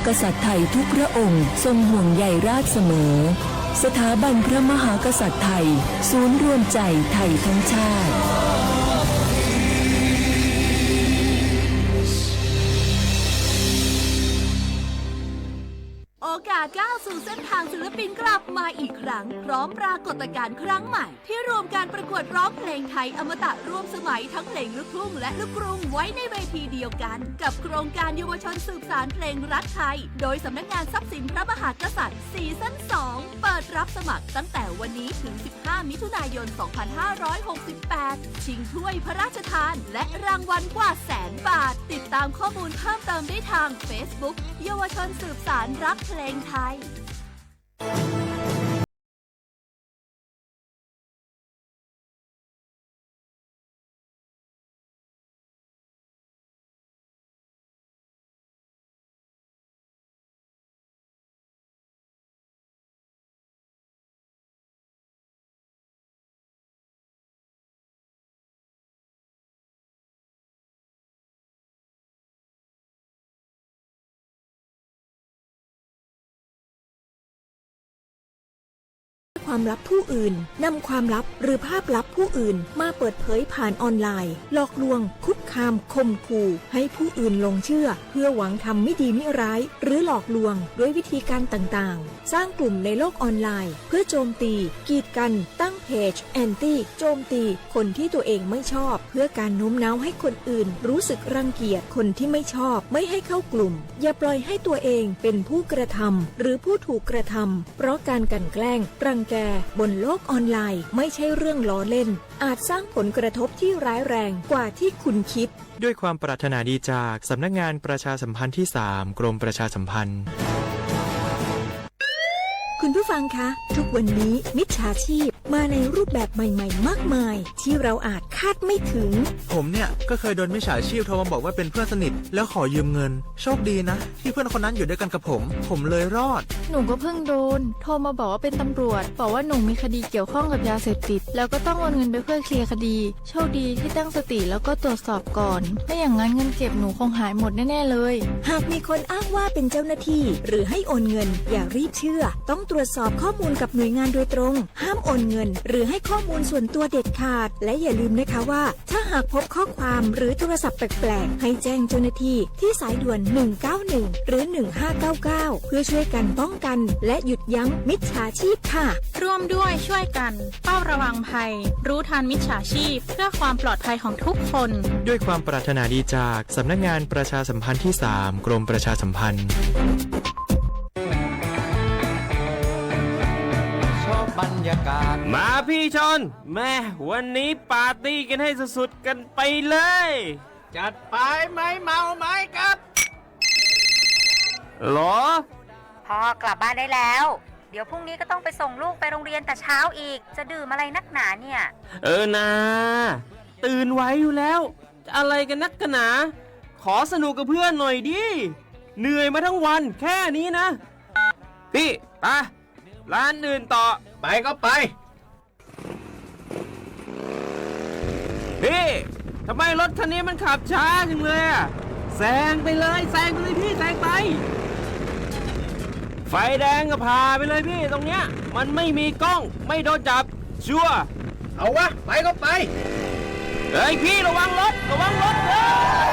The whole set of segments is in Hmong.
กษัตริย์ไทยทุกพระองค์ทรงห่วงใยราชเสมอ สถาบันพระมหากษัตริย์ไทย ศูนย์รวมใจไทยทั้งชาติ โอกาสก้าวสู่เส้นทางศิลปินกลับมาอีกครั้ง พร้อมปรากฏการณ์ครั้งใหม่ ที่รวมการประกวดร้องเพลงไทยอมตะร่วมสมัยทั้งเพลงลูกทุ่งและลูกกรุงไว้ในเวทีเดียวกัน กับโครงการเยาวชนสืบสานเพลงรักไทย โดยสำนักงานทรัพย์สินพระมหากษัตริย์ ซีซั่น สอง เปิดรับสมัครตั้งแต่วันนี้ถึง สิบห้า มิถุนายน สองพันห้าร้อยหกสิบแปด ชิงถ้วยพระราชทาน และรางวัลกว่าแสนบาท ติดตามข้อมูลเพิ่มเติมได้ทาง Facebook เยาวชนสืบสานรักเพลงไทย ความลับผู้อื่น นำความลับหรือภาพลับผู้อื่นมาเปิดเผยผ่านออนไลน์ หลอกลวง คุกคาม ข่มขู่ ให้ผู้อื่นหลงเชื่อ เพื่อหวังทำไม่ดีไม่ร้าย หรือหลอกลวงด้วยวิธีการต่างๆ สร้างกลุ่มในโลกออนไลน์ เพื่อโจมตี กีดกัน ตั้งเพจ แอนตี้ โจมตีคนที่ตัวเองไม่ชอบ เพื่อการโน้มน้าวให้คนอื่นรู้สึกรังเกียจคนที่ไม่ชอบ ไม่ให้เข้ากลุ่ม อย่าปล่อยให้ตัวเองเป็นผู้กระทำหรือผู้ถูกกระทำ เพราะการกลั่นแกล้ง รังแก บนโลกออนไลน์ ไม่ใช่เรื่องล้อเล่น อาจสร้างผลกระทบที่ร้ายแรงกว่าที่คุณคิด ด้วยความปรารถนาดีจากสำนักงานประชาสัมพันธ์ที่สาม กรมประชาสัมพันธ์ คุณผู้ฟังคะ ทุกวันนี้มิจฉาชีพมาในรูปแบบใหม่ๆ มากมาย ที่เราอาจคาดไม่ถึง ผมเนี่ยก็เคยโดนมิจฉาชีพโทรมาบอกว่าเป็นเพื่อนสนิท แล้วขอยืมเงิน โชคดีนะที่เพื่อนคนนั้นอยู่ด้วยกันกับผม ผมเลยรอด หนูก็เพิ่งโดนโทรมาบอกว่าเป็นตำรวจ บอกว่าหนูมีคดีเกี่ยวข้องกับยาเสพติด แล้วก็ต้องโอนเงินไปเพื่อเคลียร์คดี โชคดีที่ตั้งสติแล้วก็ตรวจสอบก่อน ไม่อย่างนั้นเงินเก็บหนูคงหายหมดแน่ๆเลย หากมีคนอ้างว่าเป็นเจ้าหน้าที่ หรือให้โอนเงิน อย่ารีบเชื่อ ต้องตรวจสอบข้อมูลกับหน่วยงานโดยตรง ห้ามโอนเงิน หรือให้ข้อมูลส่วนตัวเด็ดขาด และอย่าลืมนะคะว่า ถ้าหากพบข้อความหรือโทรศัพท์แปลกๆ ให้แจ้งเจ้าหน้าที่ที่สายด่วน หนึ่งเก้าหนึ่ง หรือ หนึ่งห้าเก้าเก้า เพื่อช่วยกันป้องกัน และหยุดยั้งมิจฉาชีพค่ะ ร่วมด้วยช่วยกัน เฝ้าระวังภัย รู้ทันมิจฉาชีพ เพื่อความปลอดภัยของทุกคน ด้วยความปรารถนาดีจากสำนักงานประชาสัมพันธ์ที่สาม กรมประชาสัมพันธ์ มาพี่ชอน แม่ วันนี้ปาร์ตี้กันให้สุดๆ กันไปเลย จัดไป ไม้เมาไม้กัด หรอ พ่อกลับบ้านได้แล้ว เดี๋ยวพรุ่งนี้ก็ต้องไปส่งลูกไปโรงเรียนแต่เช้าอีก จะดื่มอะไรนักหนาเนี่ย เออนา ตื่นไหวอยู่แล้ว จะอะไรกันนักกันหนา ขอสนุกกับเพื่อนหน่อยดิ เหนื่อยมาทั้งวันแค่นี้นะ พี่ ไป ร้านอื่นต่อ ไปก็ไป พี่ ทำไมรถคันนี้มันขับช้าจังเลยอะ แซงไปเลย แซงไปเลยพี่ แซงไป ไฟแดงก็ผ่าไปเลยพี่ ตรงเนี้ย มันไม่มีกล้อง ไม่โดนจับ ชัวร์ เอาวะ ไปก็ไป เฮ้ยพี่ ระวังรถ ระวังรถ เฮ้ย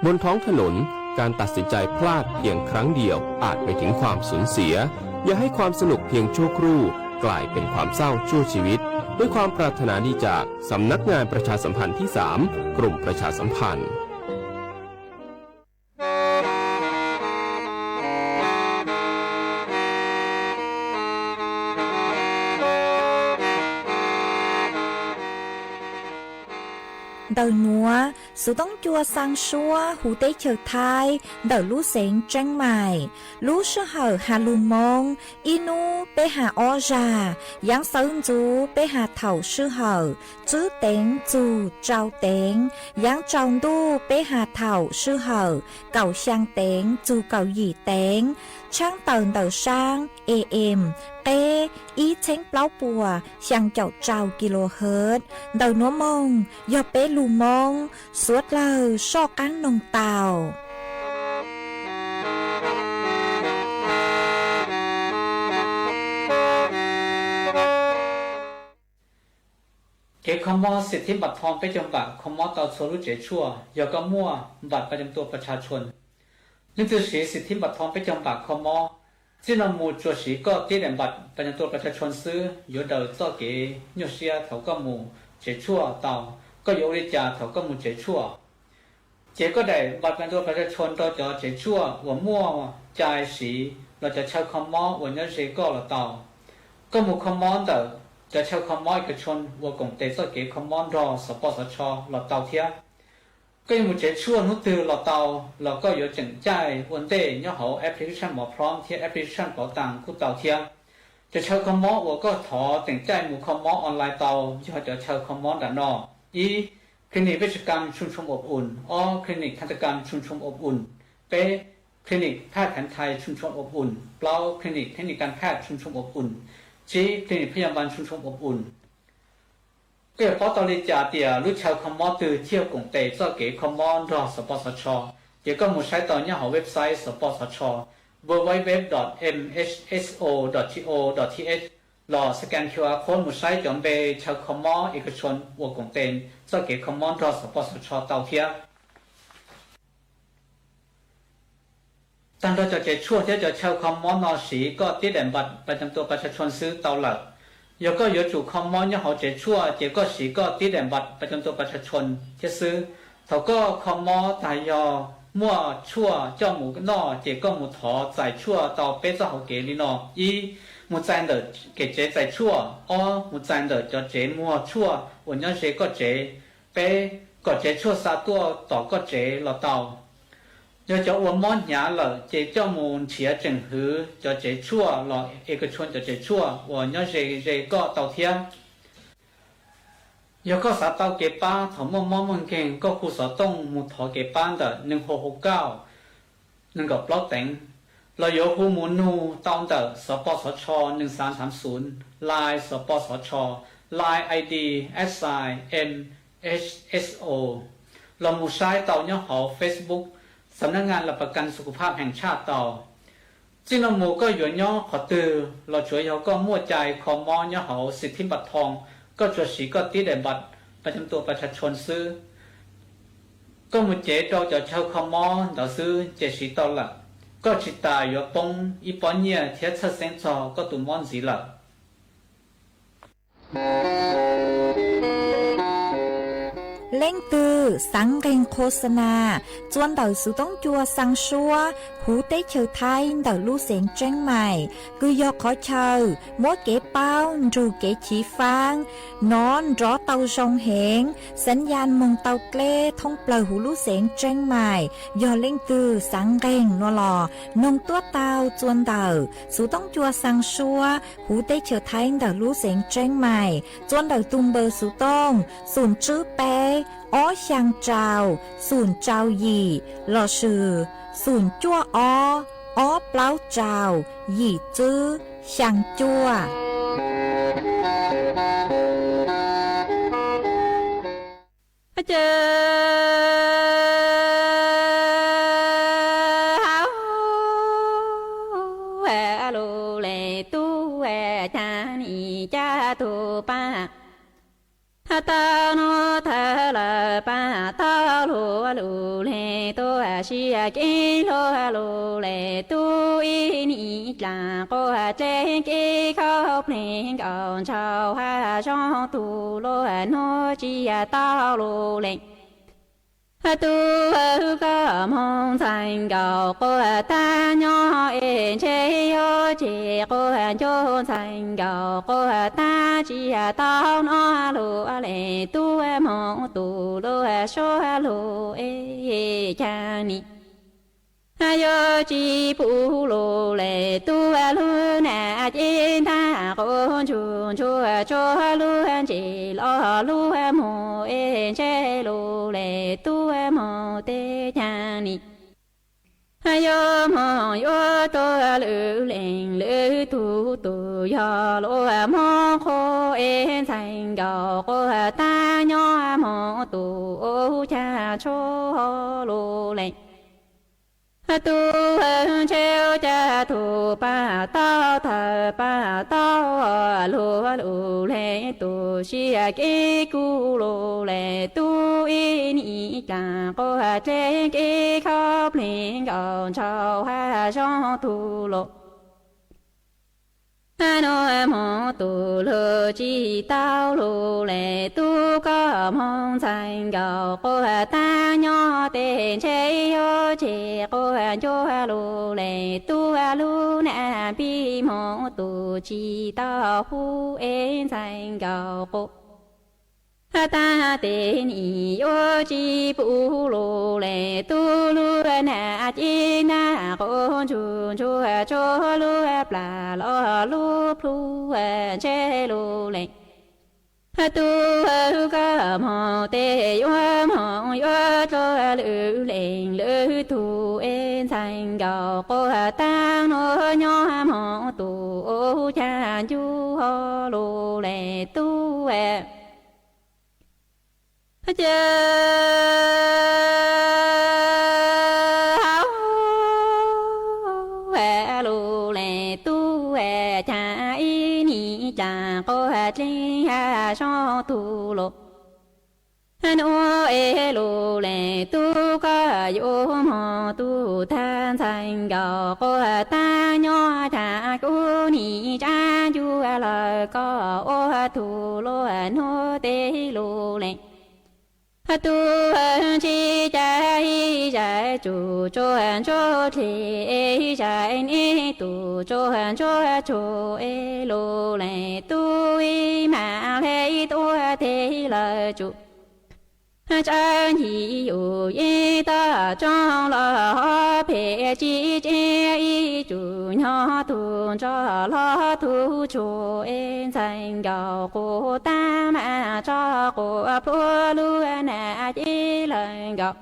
บนท้องถนน การตัดสินใจพลาดเพียงครั้งเดียว อาจไปถึงความสูญเสีย อย่าให้ความสนุกเพียงชั่วครู่ กลายเป็นความเศร้าชั่วชีวิต ด้วยความปรารถนาดีจากสำนักงานประชาสัมพันธ์ที่สาม กรมประชาสัมพันธ์ Ntawm nuav, xuv toob cua xaa suab huv teb chaws Thaib ntawm lub xeev Tseeb Maim. Lub sij hawm has lug Moob, ib nub peb has ob zag, yaav xawv ntxuv peb has thaum sij hawm, tswb teev txug tsau teev, yaav tsau ntuj peb has thaum sij hawm, kaum xyaa teev txug kaum yim teev, tshaab tawm ntawm saab AM, qeb ib txheeb plaub puas xyaa caum rau kilohertz. Ntawm nuav moog yog peb lug Moob, suav dlawg soj qaab noog tau. Kho mob xim thib npam thoo peb caug npam kho mob tau txhua lub tsev tshuaj yog koj muaj npam pas cam tua pas tsha tshua. Leej twg siv xim thib npam thoo peb caug npam kho mob, txij no mus tsuas siv koj tib daim npam pas cam tua pas tsha tshua xwb yuav daws txoj kev nyuaj siab thaum koj mus tsev tshuaj tau. Koj yuav ua li cas thaum koj mus tsev tshuaj? Ces koj daim npam pas cam tua pas tsha tshua rau cov tsev tshuaj uas muaj cai siv los cov chaw kho mob uas nyob ze koj los tau. Koj mus kho mob ntawm cov chaw kho mob ib ka tshua uas koom tes txoj kev kho mob nrog xov pos xov tsho los tau thiab. Koj yuav mus tsev tshuaj hnub twg los tau, los koj yuav tseem caij ua ntej nyob hauv application Mos Phrob thiab application Pauv Taas kuj tau thiab. Cov chaw kho mob uas koj thov tseem caij mus kho mob online tau yog cov chaw kho mob nram no: ib, clinic Vej Tshas Kam Tshooj Tshooj Ob Um; ob, clinic Thas Tas Kam Tshooj Tshooj Ob Um; peb, clinic Phaj Khav Thais Tshooj Tshooj Ob Um; plaub, clinic Thej Nis Kas Phaj Tshooj Tshooj Ob Um; tsib, clinic Phaj Yas Npas Tshooj Tshooj Ob Um. Koj yuav paub tau li cas tias lub chaw kho mob twg thiaj koom tes txoj kev kho mob nrog xov pos xov tsho? Ces koj mus saib tau nyob hauv website xov pos xov tsho: www dot mhso dot go dot th, los scan Q R code mus saib cov npe chaw kho mob ib ka tshua uas koom tes txoj kev kho mob nrog xov pos xov tsho tau thiab. Tag nrho cov tsev tshuaj thiab cov chaw kho mob no siv koj tib daim npam pas cam tua pas tsha tshua xwb tau lawm. Yog koj yuav tsum kho mob nyob hauv tsev tshuaj ces koj siv koj tib daim npam pas cam tua pas tsha tshua thiab xwb. Thaum koj kho mob tag yog muaj tshuaj coj mus noj ces koj mus thov txais tshuaj tau peb txoj hauv kev li no: ib, mus txais ntawm kev tsev txais tshuaj; ob, mus txais ntawm cov tsev muag tshuaj uas nyob ze koj tsev; peb, kom tsev tshuaj xa tuaj tom koj tsev los tau. Yog cov uas mob hnyav lawm ces coj mus nrhiav tseem hwv cov tsev tshuaj los es koj tshuaj cov tsev tshuaj uas nyob ze ze koj tau thiab. Yog koj xav tau kev pab thaum muaj mob muaj nkeeg, koj hu xov tooj mus thov kev pab ntawm neeg hauv hauv kauj nees nkaum plaub teev, los yuav hu mus nug tau ntawm xov pos xov tsho nees xav thaav xum, Line xov pos xov tsho, Line I D at sign M H S O, los mus saib tau nyob hauv Facebook Xam nab ngas las pas kas xu kuv phaj heev tshaj tau. Txij no mus koj yuav nyob qhov twg los tsuav yog koj muaj cai kho mob nyob hauv xim thib npam thoo, koj tsuas siv koj tib daim npam pas cam tua pas tsha tshua xwb. Koj mus cev rau cov chaw kho mob ntawd xwb ces siv tau lawm. Koj tsis tas yuav poob ib pob nyiaj thiab txhawj xeeb txog koj tus mob ntxiv lawm. Leej twg xav nqeeg qhua xa nas txua ntawm xuv toob cua xaa suab huv teb chaws Thaib ntawm lub xeev Tseeb Maim, kws yog qhov chaw muab kev paub nrug kev chiv faab nov nrov tau zoo heev, xav yas moog tau dleb thoob plawg huv lub xeev Tseeb Maim. Yog leej twg xav nqeeg no los noog tuab tau txua ntawm xuv toob cua xaa suab huv teb chaws Thaib ntawm lub xeev Tseeb Maim, txua ntawm tug npawb xuv tooj xum tswb peb ob xyaa rau xum rau yim lossis xum cuaj ob ob plaub rau yim tswb xyaa cuaj. Ces hauv lus lees tub cag nim caj tug paj tau nub thawv lawm paj tau lug lus lees tub sib kev lug lus lees tub ib nim dlaag quas dleb kev khaub pleeg nkaus ntsauv hab zoo tug lug nub tsis tau lug lees. Tub koj moog ntxhais nkaus quas taag nyob es ntshe yuav ceg quas ncuj ntxhais nkaus quas taag tsis tau nub lug lees tub moog tug lug suab lug es cag nim yuav tsis pum lug lees tub lug nam ces ntaag quas ntsuag ntsuag tsuag lug ntses los lug moog es ntshe lug lees tub moog teb cag nim yuav moog yuav tuag lwm leej lwm tug tug yog lug moog qhuav es ntxhais nkaus quas taag nyob moog tug ub cag tshuaj lug lees. Tub ntshe cag tug paj tau thawv paj tau lug lug lees tug sib kev kuj lug le tub ib nim dlaag quas dleb kev khaub plig nkaus ntshaus hab zoo tug lug. Nuav moog tug lug tsi tau lug le tub koj moog ntxhais nkaus quas taab nyob teg ntshe yuav tseg quas ncuag lug le tub lub nam npib moog tug tsi tau hub es ntxhais nkaus quas taab teg nim yuav tsi pum lug le tub lub nam cib naj quas ntsug ntsuag tsuag lub plag los lub plhu ntshe lug le tub koj moog teg yuav moog yuav dluag lwm leej lwm tug es ntxhais nkaus quas taab nuav nyob moog tug ua caag ncuj ho lug le tub ca hauv lug le tub ca ib nim dlaag quas dleb hab zoo tug lug. Nuav es lug le tub koj yuav moog tug taag ntxhais nkaus quas taab nyob caag kub nim tsaab ncuj lawm koj ua tug luag nuav teg lug le tub ntsib ca ib zag tsum tsuag ntsuag dleb zag neb tug tsuag ntsuag tsug es lug le tub ib maam le tuab teg lawm tsum tsaab ncig yug ib tog tsoog los hov phem tsi tsev ib tsum nyob tug nrog los tug tsug es ntxhais nkaus quas taab maam tso quas plhuav lub nam ceb lawm nkaus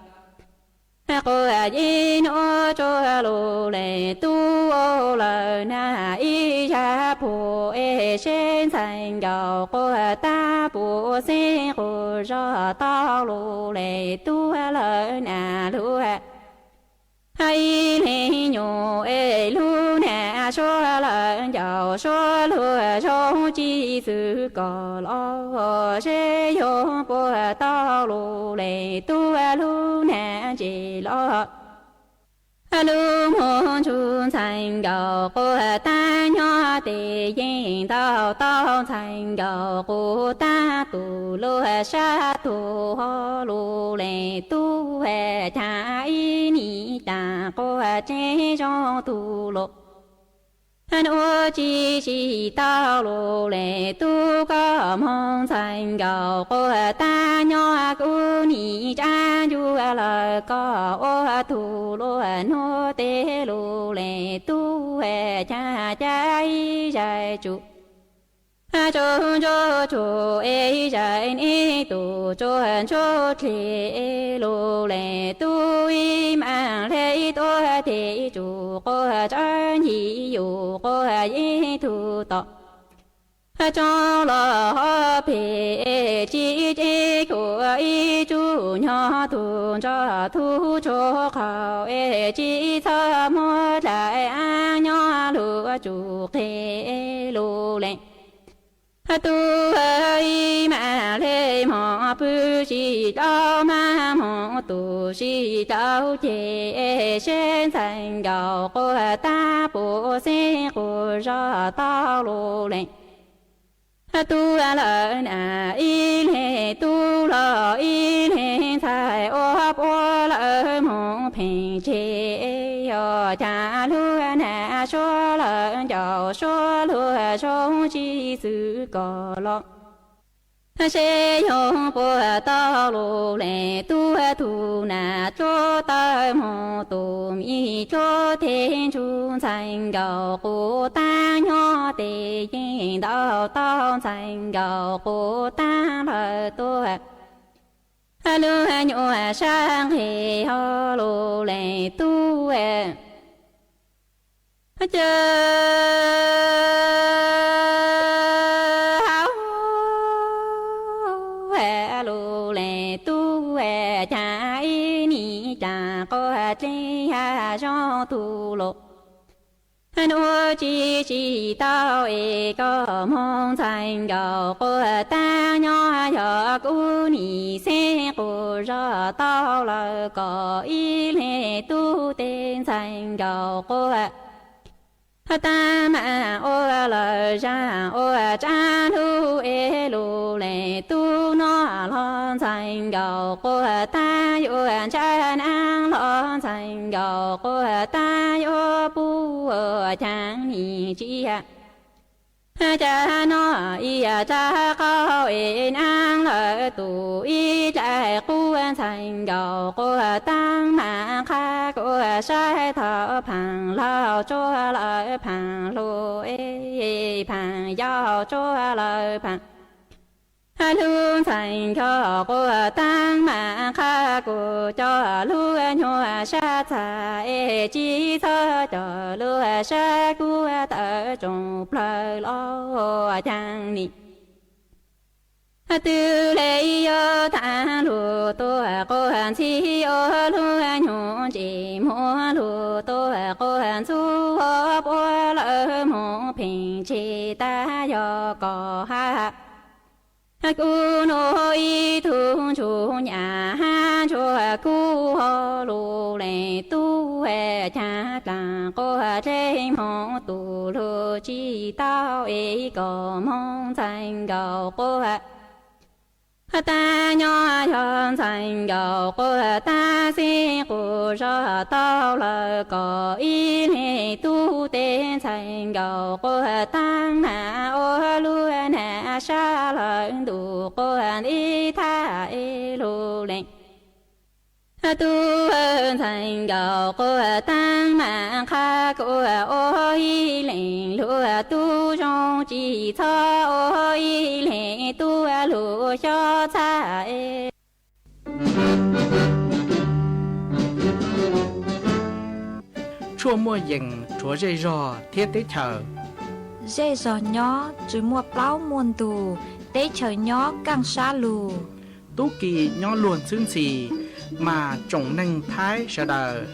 quas yim nuav tsuag lug le tub lawm nam ib zag puag es seb ntxhais nkaus quas taab puas xeeb quas zog tau lug le tub lawm nam lug ib leeg nyuam es lub nam suab lawm ncaus suab luag zoo tsi xwb kom los seb yog puas tau lug le tub lub nam ntse los lub moog ntsug ntxhais nkaus quas taab nyob teg yeej ntau tau ntxhais nkaus quas taab tug luag sab tug ho lug le tub caag ib nim dlaag quas tsev zoo tug lug nuav tsi tsi tau lug le tub koj moog ntxhais nkaus quas taab nyob kub nim tsaab ncuj lawm koj ua tug luag nuav teg lug le tub caag ca ib zag tsum tsuag ntsuag tsug es zag neb tug tsuag ntsuag dleb lug le tub ib maam le tuab teg tsum quas tsaab ncig yug quas yim tug tom tsoog los hov phem tsi tsev kuas ib tsum nyob tug nrog tug tsug qhaus es tsi txhob muab dlaim aab nyob lug tsum qeg lug le tub ib maam le moog pw tsi dlauv maam moog tug tsi dlauv ceg es seb ntxhais nkaus quas taab puas xeeb quas zog tau lug le tub lawm nam ib leeg tub los ib leeg ntxhais ua puab lawm moog pheej tseg yog caag lub nam suab lawm ncaus suab luag zoo tsi xwb kom los seb yog puas tau lug le tub tug nam dluab tawm moog tug mij dluab teg ntsug ntxhais nkaus quas taab nyob teg yeej ntau tau ntxhais nkaus quas taab lawm tuab lub nyuam sab nqeg ho lug le tub ca hauv lug le tub caag ib nim dlaag quas dleb hab zoo tug lug Nuj tsis tsis tau es koj moog ntxhais nkaus quas taab nyob yog kub nim xeeb quas zog tau lawm kom ib leeg tub teg ntxhais nkaus quas taab mam ua lawm zaaj ua tsaab lug es lug lees tub noj los ntxhais nkaus quas taab yuav ntshaw naab los ntxhais nkaus quas taab yuav pub ua caag nim tsia ca noj ib rab qaub es naab lawm tus ib dlaim qub ntxhais nkaus quas taab mam qha kuas saib thaum phaam laug tsuag lawm phaam hluas es phaam yau tsuag lawm phaam lug ntxhais nkaus quas taab mam qha kuas coj lub nyuag sab txag es tsis txhob coj lub sab kuab tawm tsoom plawg los caag nim twg le yuav taag lug tuaj quas ntxhib ua lub nyuag ntsis muag lug tuaj quas ntxub ua puab lawm moog pheej tseg tag yog kom hab kuv nuav ib tug ntsuj nyam hab ntsuag kub ho lug lees tub caag dlaag quas dlej moog tus lug tsis tau es kom moog ntxhais nkaus quas taab nyob yog ntxhais nkaus quas taab xeeb quas zog tau lawm kom ib leeg tub teg ntxhais nkaus quas taab mam ua lub nam sab lawm ntuj quas ntib thab es lug lees tub ntxhais nkaus quas taab mam qha kuas ua ib leeg lug tub zoo tsis txhob ua ib leeg tub lug xyob txhab es Tshuaj muaj yees rhuav zej zog thiab teb chaws. Zej zog nyob tsis muaj plaub muaj ntug, teb chaws nyob kaaj sab lug. Tub ki nyob luag ntxhwb ntxhi, mas tsoom neeg Thaib sawv daws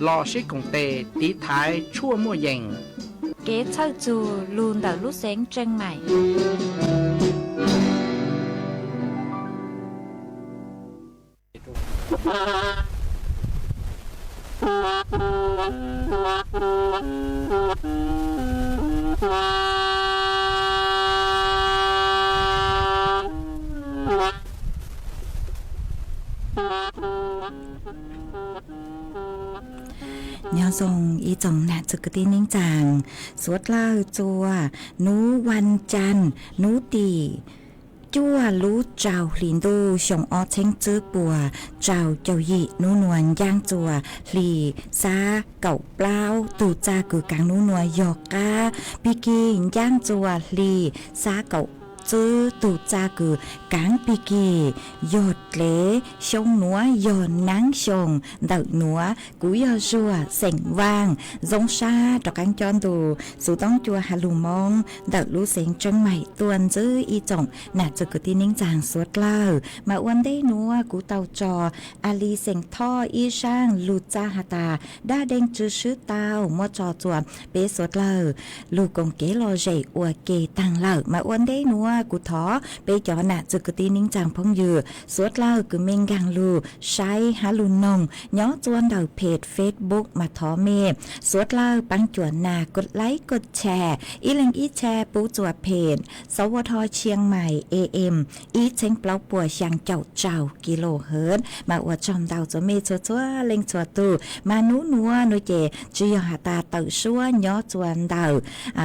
los sib koom tes tiv thaiv tshuaj muaj yees. Kev txhawj txug lug ntawm lub xeev Tseej Maim. Nyob zoo ib tsoom nam txwg kwv tij neej tsaa, suav dlawg txua nub vas caas nub tim cuaj lub rau hli ntuj xyoo ob txheeb tswb puas rau caum yim, nub nuav ncaaj txua hli xab kaum plaub, tug txaj kws kaav nub nuav yog qaab pig kig, ncaaj txua hli xab kaum tswb, tug txaj kws kaav pig kig yog dlev, xyoo nuav yog naab xyoo ntawm nuav. Kuv yog Zuag xeem Vaaj, zoo sab rov qaab coj ntu xuv toob cua has lug Moob ntawm lub xeev Tseeb Maim tuaj ntsib ib tsoom nam txwg kwv tij neej tsaa suav dlawg. Mas ua ntej nuav kuv tau tso Alis xeem Thoj ib zaaj lug txaj has tas dab dee tsw swb tau muab tso txua peb suav dlawg lug koom kev lom zem ua ke taag lawm. Mas ua ntej nuav kuv thov peb cov nam txwg kwv tij neej tsaa phooj ywg suav dlawg kws mej nkaag lug saib has lug noog nyob txua ntawm peg Facebook mas thov mej suav dlawg paab cuam nag kov like kov share, ib leeg ib share pub txua peg Sawv Tho Chiang Mai A M ib txheeb plaub puas xyaa caum rau kilohertz. Mas ua tsaug ntau txua mej txhua txhua leej txhua tug. Mas nub nuav nuav ces tsi yog has tas tawm suab nyob txua ntawm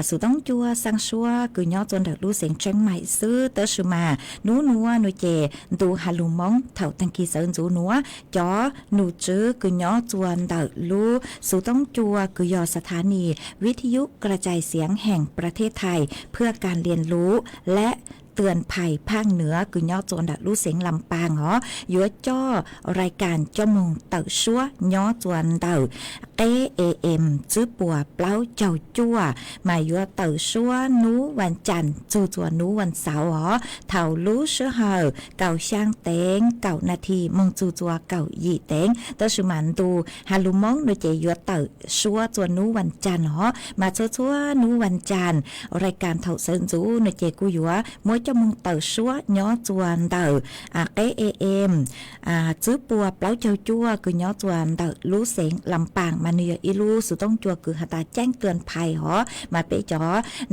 xuv toob cua xaa suab kws nyob txua ntawm lub xeev Tseeb Maim xwb, tab sis mas nub nuav nuav ces ntu has lug Moob thaum taag kis sawv ntxuv nuav cov num tswv kws nyob txua ntawm lub xuv toob cua kws yog สถานีวิทยุกระจายเสียงแห่งประเทศไทย เพื่อการเรียนรู้ และ Tws Phais Phaj Nwv kws nyob txua ntawm lub xeev Lam Paas os, yuav coj rai kas coj moog tawm suab nyob txua ntawm qeb A M tswb puas plaub caug cuaj, mas yuav tawm suab nub vas cas txug txua nub vas xauv os, thaum lub sij hawm kaum xyaa teev kaum nas this moog txug txua kaum yim teev. Tab sis mas ntu has lug Moob no ces yuav tawm suab txua nub vas cas os, mas txhua txhua nub vas cas rai kas thaum sawv ntxuv no ces kuj yuav muab coj moog tawm suab nyob txua ntawm qeb A M tswb puas plaub caug cuaj kws nyob txua ntawm lub xeev Lam Paas, mas nwg yog ib lub xuv toob cua kws has tas ceeb Tws Phais os, mas peb cov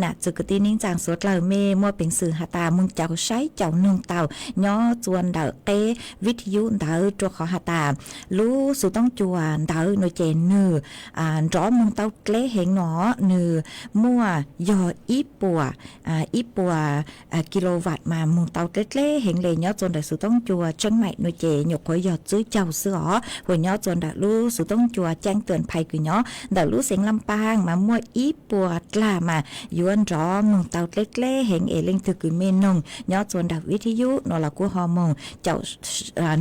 nam txwv kwv tij neej tsaa suav dlawg mej muaj peev xwm has tas moog caum saib caum noog tau nyob txua ntawm qeb vij thi yub ntawd, rua qhov has tas lub xuv toob cua ntawd no ces nwg nrov moog tau dleb heev no, nwg muaj yog ib puas, ib puas kilowatt mas moog tau dleb dleb heev le. Nyob txua ntawm xuv toob cua Tsheeb Maim no ces nyuam qhuav yog tswb caug xwb os, hu nyob txua ntawm lub xuv toob cua ceeb Tws Phais kws nyob ntawm lub xeev Lam Paas mas muaj ib puas dlag mas yuav nrov moog tau dleb dleb heev es leej twg kws mej noog nyob txua ntawm vij thi yub no los kuj ho moog caum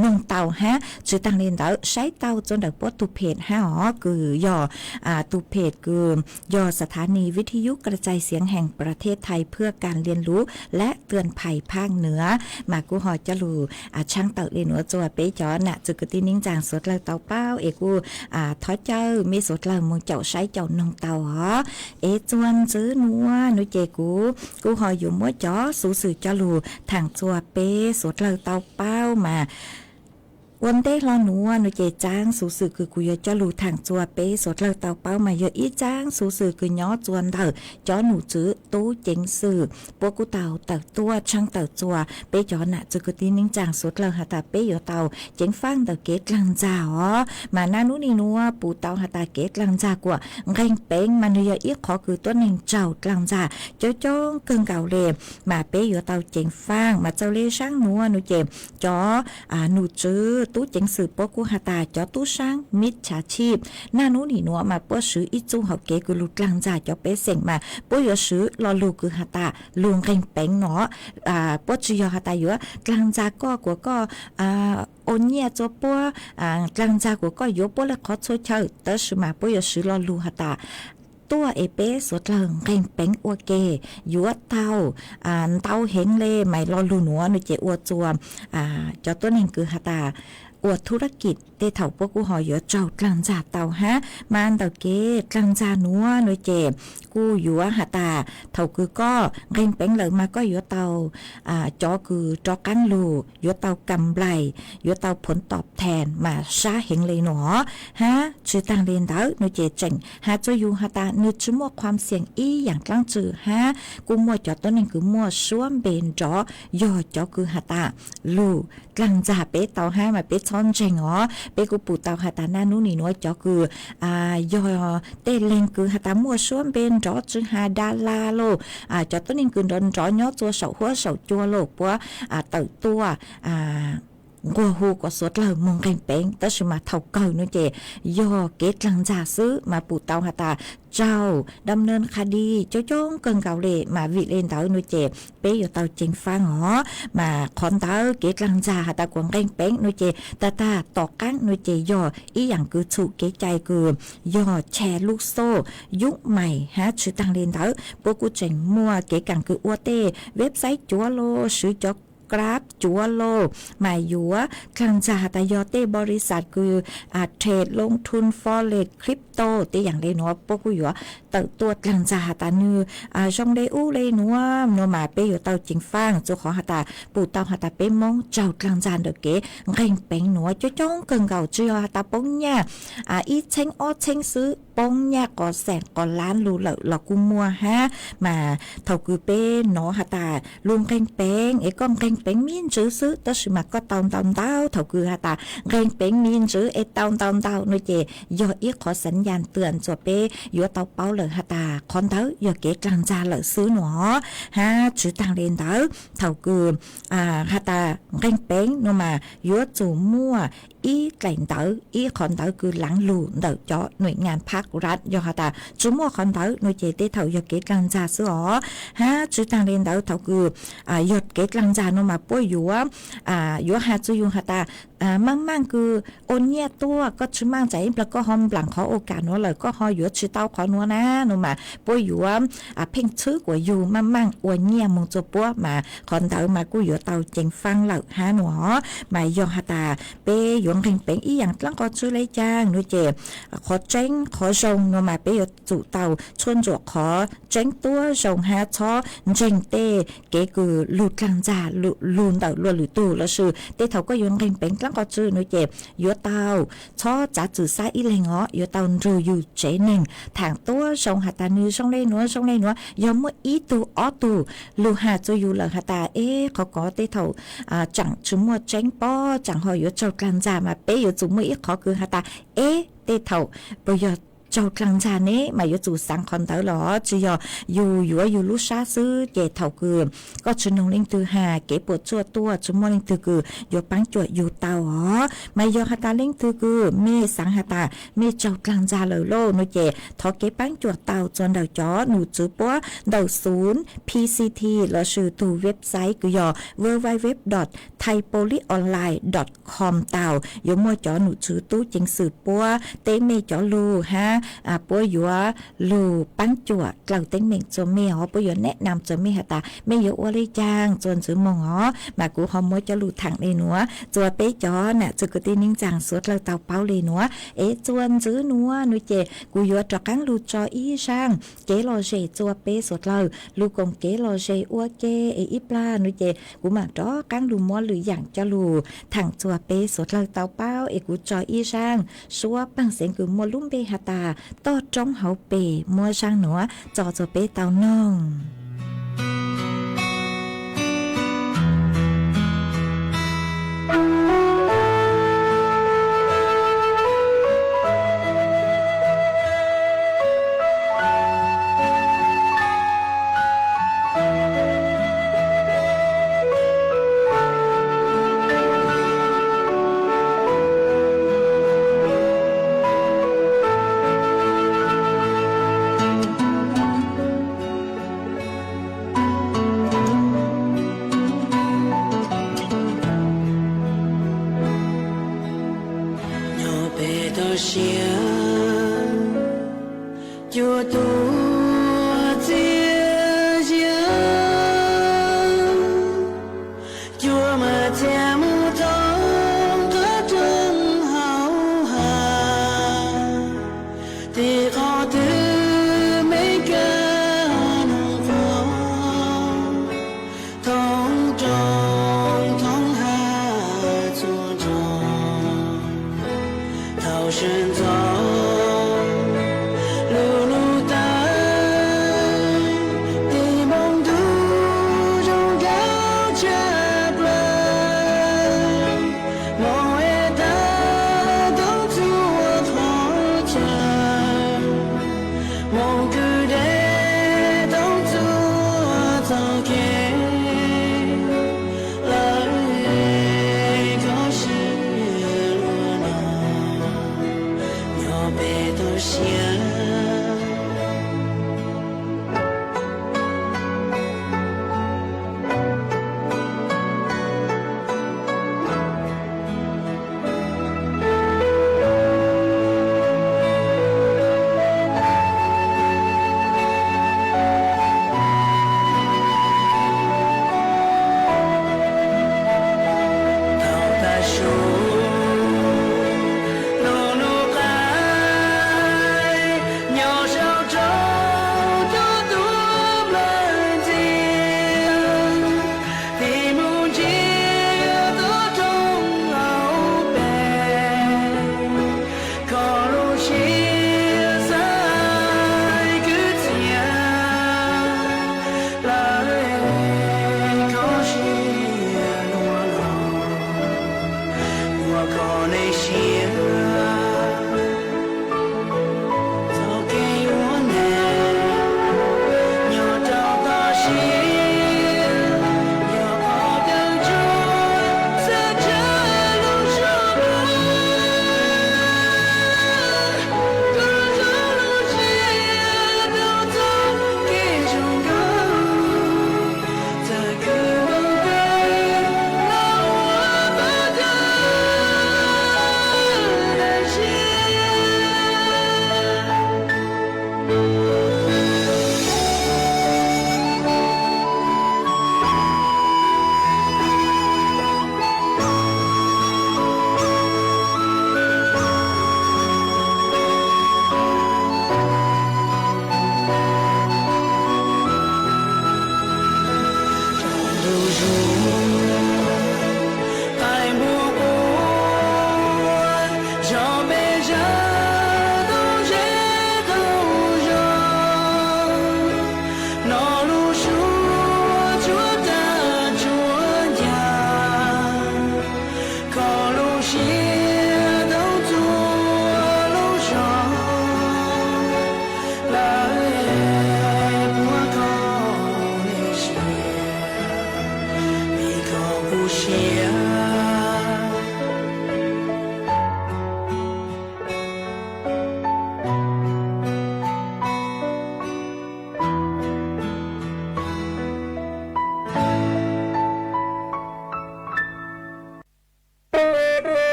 noog tau hab. Tsi taag le ntawd saib tau txua ntawm puab tug phem hab os, kws yog tug phem kws yog สถานีวิทยุกระจายเสียงแห่งประเทศไทยเพื่อการเรียนรู้และเตือนภัยภาคเหนือ mas kuj ho coj lug tshaab tawm le nuav txua peb cov nam txwv kwv tij neej tsaa suav dlawg tau paub es kuj thov caw mej suav dlawg moog caum saib caum noog tau os. Es txua ntxiv nuav nuav ces kuv kuj ho yuav muab cov xuv xwm coj lug thaam txua peb suav dlawg tau paub mas ua ntej hlo nuav nuav ces tsaab xuv xwm kws kuv yuav coj lug thaam txua peb suav dlawg tau paub mas yog ib tsaab xuv xwm kws nyob txua ntawm cov nom tswv tub ceev xwm puab kuj tau tawm tuaj tshaab tawm txua peb cov nam txwv kwv tij neej tsaa suav dlawg has tas peb yuav tau ceev faaj ntawm kev dlaag ntxag os. Mas naj nub nim nuav pum tau has tas kev dlaag ntxag kuas nqeeg peev mas nwg yog ib qhov kws tuab neeg raug dlaag ntxag coob coob kawg nkaus le, mas peb yuav tau ceev faaj. Mas txawm le saab nuav nuav ces cov nom tswv tub ceev xwm puab kuj has tas cov tub saab mib tshav tshij naj nub nim nuav mas puab swv ib txuj hauv kev kws lug dlaag ntxag cov pej xeem mas puab yuav swv lo lug kws has tas lug nqeeg peev no. Puab tsi yog has tas yuav dlaag ntxag koj kuas koj ua nyiaj txua puab, dlaag ntxag kuas koj yuav puab le qhov txhua chaw, tab sis mas puab yuav swv lo lug has tas tuaj es peb suav dlawg nqeeg peev ua ke, yuav tau ntau heev le. Mas lo lug nuav nuav ces ua txua cov tuab neeg kws has tas ua thub rab kim tej thaum puab kuj ho yuav raug dlaag ntxag tau hab. Mas ntawm kev dlaag ntxag nuav nuav ces kuj yuav has tas thaum kws koj nqeeg peev lawm mas koj yuav tau cov kws rov qaab lug, yuav tau kam nplais, yuav tau phoov tom thas mas sab heev le nuav hab. Tsi taag le ntawd nuav ces tseem has txua yug has tas nwg tsi muaj khuam xyeem ib yaam dlaab tsi hab. Kuj muaj cov tuab neeg kws muaj suab npe nrov yog cov kws has tas lug dlaag ntxag peb tau hab mas peb txhob ntseeg os. Peb kuj pum tau has tas naj nub nim nuav cov kws yog tej leeg kws has tas muaj suab npe nrov tsi has da la lauj, cov tuab neeg kws nrov nrov nyob txua saum huab saum cua lauj, puab tawm tuaj nquag hu kom suav dlawg moog nqeeg peev, tab sis mas thaum kawg nuav ces yog kev dlaag ntxag xwb mas pum tau has tas raug dam naj qha di coob coob kawg nkaus le. Mas vim le ntawd nuav ces peb yuav tau ceev faaj os. Mas qhov ntawd kev dlaag ntxag has tas kuas nqeeg peev nuav ces tag tag tom qaab nuav ces yog ib yaam kws txhum kev cai kws yog tsha lub xoj yub mais hab. Tsi taag le ntawd puab kuj tseem muaj kev kaam kws ua tej website cuav lauj, swv cov Graph cuav lauj, mas yuav dlaag ntxag has tas yog tej npaus lis xas kws trade, loob thum, forex, crypto tej yaam le nuav puab kuj yuav tawm tuaj dlaag ntxag has tas nwg zoo le ub le nuav, nuav mas peb yuav tau ceev faaj txug qhov has tas pum tau has tas peb Moob raug dlaag ntxag ntawm kev nqeeg peev nuav coob coob kawg nkaus, tsi yog has tas poob nyaj ib txheeb ob txheeb xwb, poob nyaj qov xees qov lab lug lawm los kuj muaj hab. Mas thaum kws peb nov has tas lug nqeeg peev es koj nqeeg peev me ntsis xwb, tab sis mas koj tau ntau ntau, thaum kws has tas nqeeg peev me ntsis es tau ntau ntau nuav ces yog ib qhov xav yas twm txua peb yuav tau paub lawm has tas qhov ntawd yog kev dlaag ntxag lawm xwb nuav hab. Tsi taag le ntawd thaum kws has tas nqeeg peev nuav mas yuav tsum muaj ib dlaim ntawv, ib qhov ntawv kws laav lug ntawm cov nuim nyaam phab rat. Yog has tas tsi muaj qhov ntawv nuav ces tej thaum yog kev dlaag ntxag xwb os. Hab tsi taag le ntawd thaum kws yog kev dlaag ntxag nuav mas puab yuav, yuav has txug yug has tas maaj maaj kws ua nyiaj tuaj, koj tsi maaj tas ib nplawg koj ho nplaam qhov ua kam nuav lawm koj ho yuav tsi tau qhov nuav na, nuav mas puab yuav pheej txhwb kuas yug maaj maaj ua nyiaj moog txug puab mas qhov ntawd mas kuj yuav tau ceev faab lawm hab nuav. Mas yog has tas peb yuav nqeeg peev ib yaam dlaab qhov tsi le caag nuav ces qhov tseeb qhov zoo nuav mas peb yuav tsum tau tshuaj ntsuam qhov tseeb tuab zoo hab txhob ntseeg tej kev kws lug dlaag ntxag lug ntawm luag lwm tug lossis tej thaum koj yuav nqeeg peev dlaab qhov tsi nuav ces yuav tau txhob txav txim xav ib leeg os, yuav tau nrug yug tsev neeg thaam tuab zoo has tas nwg zoo le nuav zoo le nuav. Yog muaj ib tug ob tug lug has txug yug lawm has tas eb qhov kov tej thaum tseem tsi muaj tseeb pob, tseem ho yuav raug dlaag ntxag mas peb yuav tsum muaj ib qhov kws has tas eb tej thaum puas yog raug dlaag ntxag ne, mas yuav tsum xaav qhov ntawd los tsi yog yug yuav yug lub sab xwb ces thaum kws koj tsi noog leej twg has kev puam tsuaj tuaj tsi muaj leej twg kws yuav paab cuam yug tau os. Mas yog has tas leej twg kws mej xaav has tas mej raug dlaag ntxag lawm lauj nuav ces thov kev paab cuam tau txug ntawm cov num tswv puab ntawm xum P C T lossis tug website kws yog www dot thaipoliceonline dot com tau. Yuav muaj cov num tswv tub ceev xwm puab teb mej cov lug hab puab yuav lug paab cuam dlawg teeb meem txug mej os, puab yuav neb nam txug mej has tas mej yuav ua le caag txuas ntxiv moog os. Mas kuv ho muab cov lug thaam le nuav txuas peb cov nam txiv kwv tij neej tsaa suav dlawg tau paub le nuav. Es txuas ntxiv nuav nuav ces kuv yuav rov qaab lug tso ib zaaj kev lom zem txuas peb suav dlawg lug koom kev lom zem ua ke es ib plag nuav ces kuv maam rov qaab lug muab lwm yaam cov lug thaam txuas peb suav dlawg tau paub. Es kuv tso ib zaaj suab paag xeev kws muaj lub npe has tas toj roob hauv pes muab zaaj nuav tso txuas peb tau noog. Nyob pem toj siab cua tuaj txias zias, cua mas txias mus thoob qab roob hauv hav, tim qhov twg me kab noog quaj thoob roob thoob hav txhua nroog. Thaum sawv ntxov lug lug tawm, tim npoo ntuj zoo nkauj tshaj plaws, moog es tag toob txhua qhov chaw, moog kwv deb toob txhua txoj kev, lawv kho siab luag no nyob pem toj siab. Thaum tag su lug lug qaib nyob saum roob tuaj tuaj nplawg ntxiag, tim mus ntsiag tuaj roob hauv pes, kho lub siab xaiv kwv txhiaj, lawv kho siab luag no ua koj le siab. Txoj kev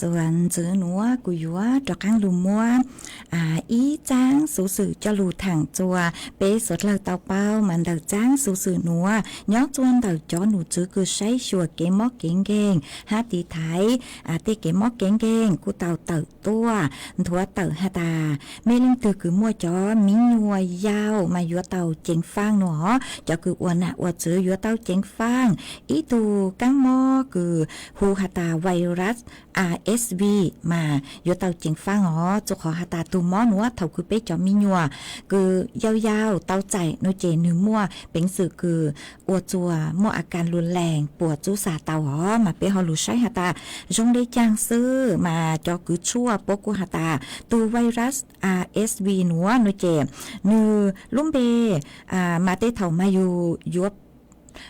Tuam ntxwv nuav kuv yuav rov qaab lug muab ib txaab xuv xwm coj lug thaam rua peb suav dlawg tau paub mas ntawm txaab xuv xwm nuav nyob rua ntawm cov num tswv kws saib xyuas kev mob kev nkeeg hab tiv thaiv tej kev mob kev nkeeg kuj tau tawm tuaj nthuav tawm has tas mej leej twg kws muaj cov miv nyuas yau mas yuav tau ceev faaj nuav, cov kws ua nam ua tswv yuav tau ceev faaj. Ib tug kaab mob kws hu has tas virus R S V mas yuav tau ceev faaj os, rua qhov has tas tug mob nuav thaum kws peb cov miv nyuas kws yau yau tau txais nuav ces nwg muaj peev xwm kws ua rua muaj a kas lug lees puas tsub xa tau os. Mas peb ho lug saib has tas zoo le caag xwb mas cov kws tshuaj puab kuj has tas tug virus R S V nuav nuav ces nwg lub npe mas tej thaum mas yug yuav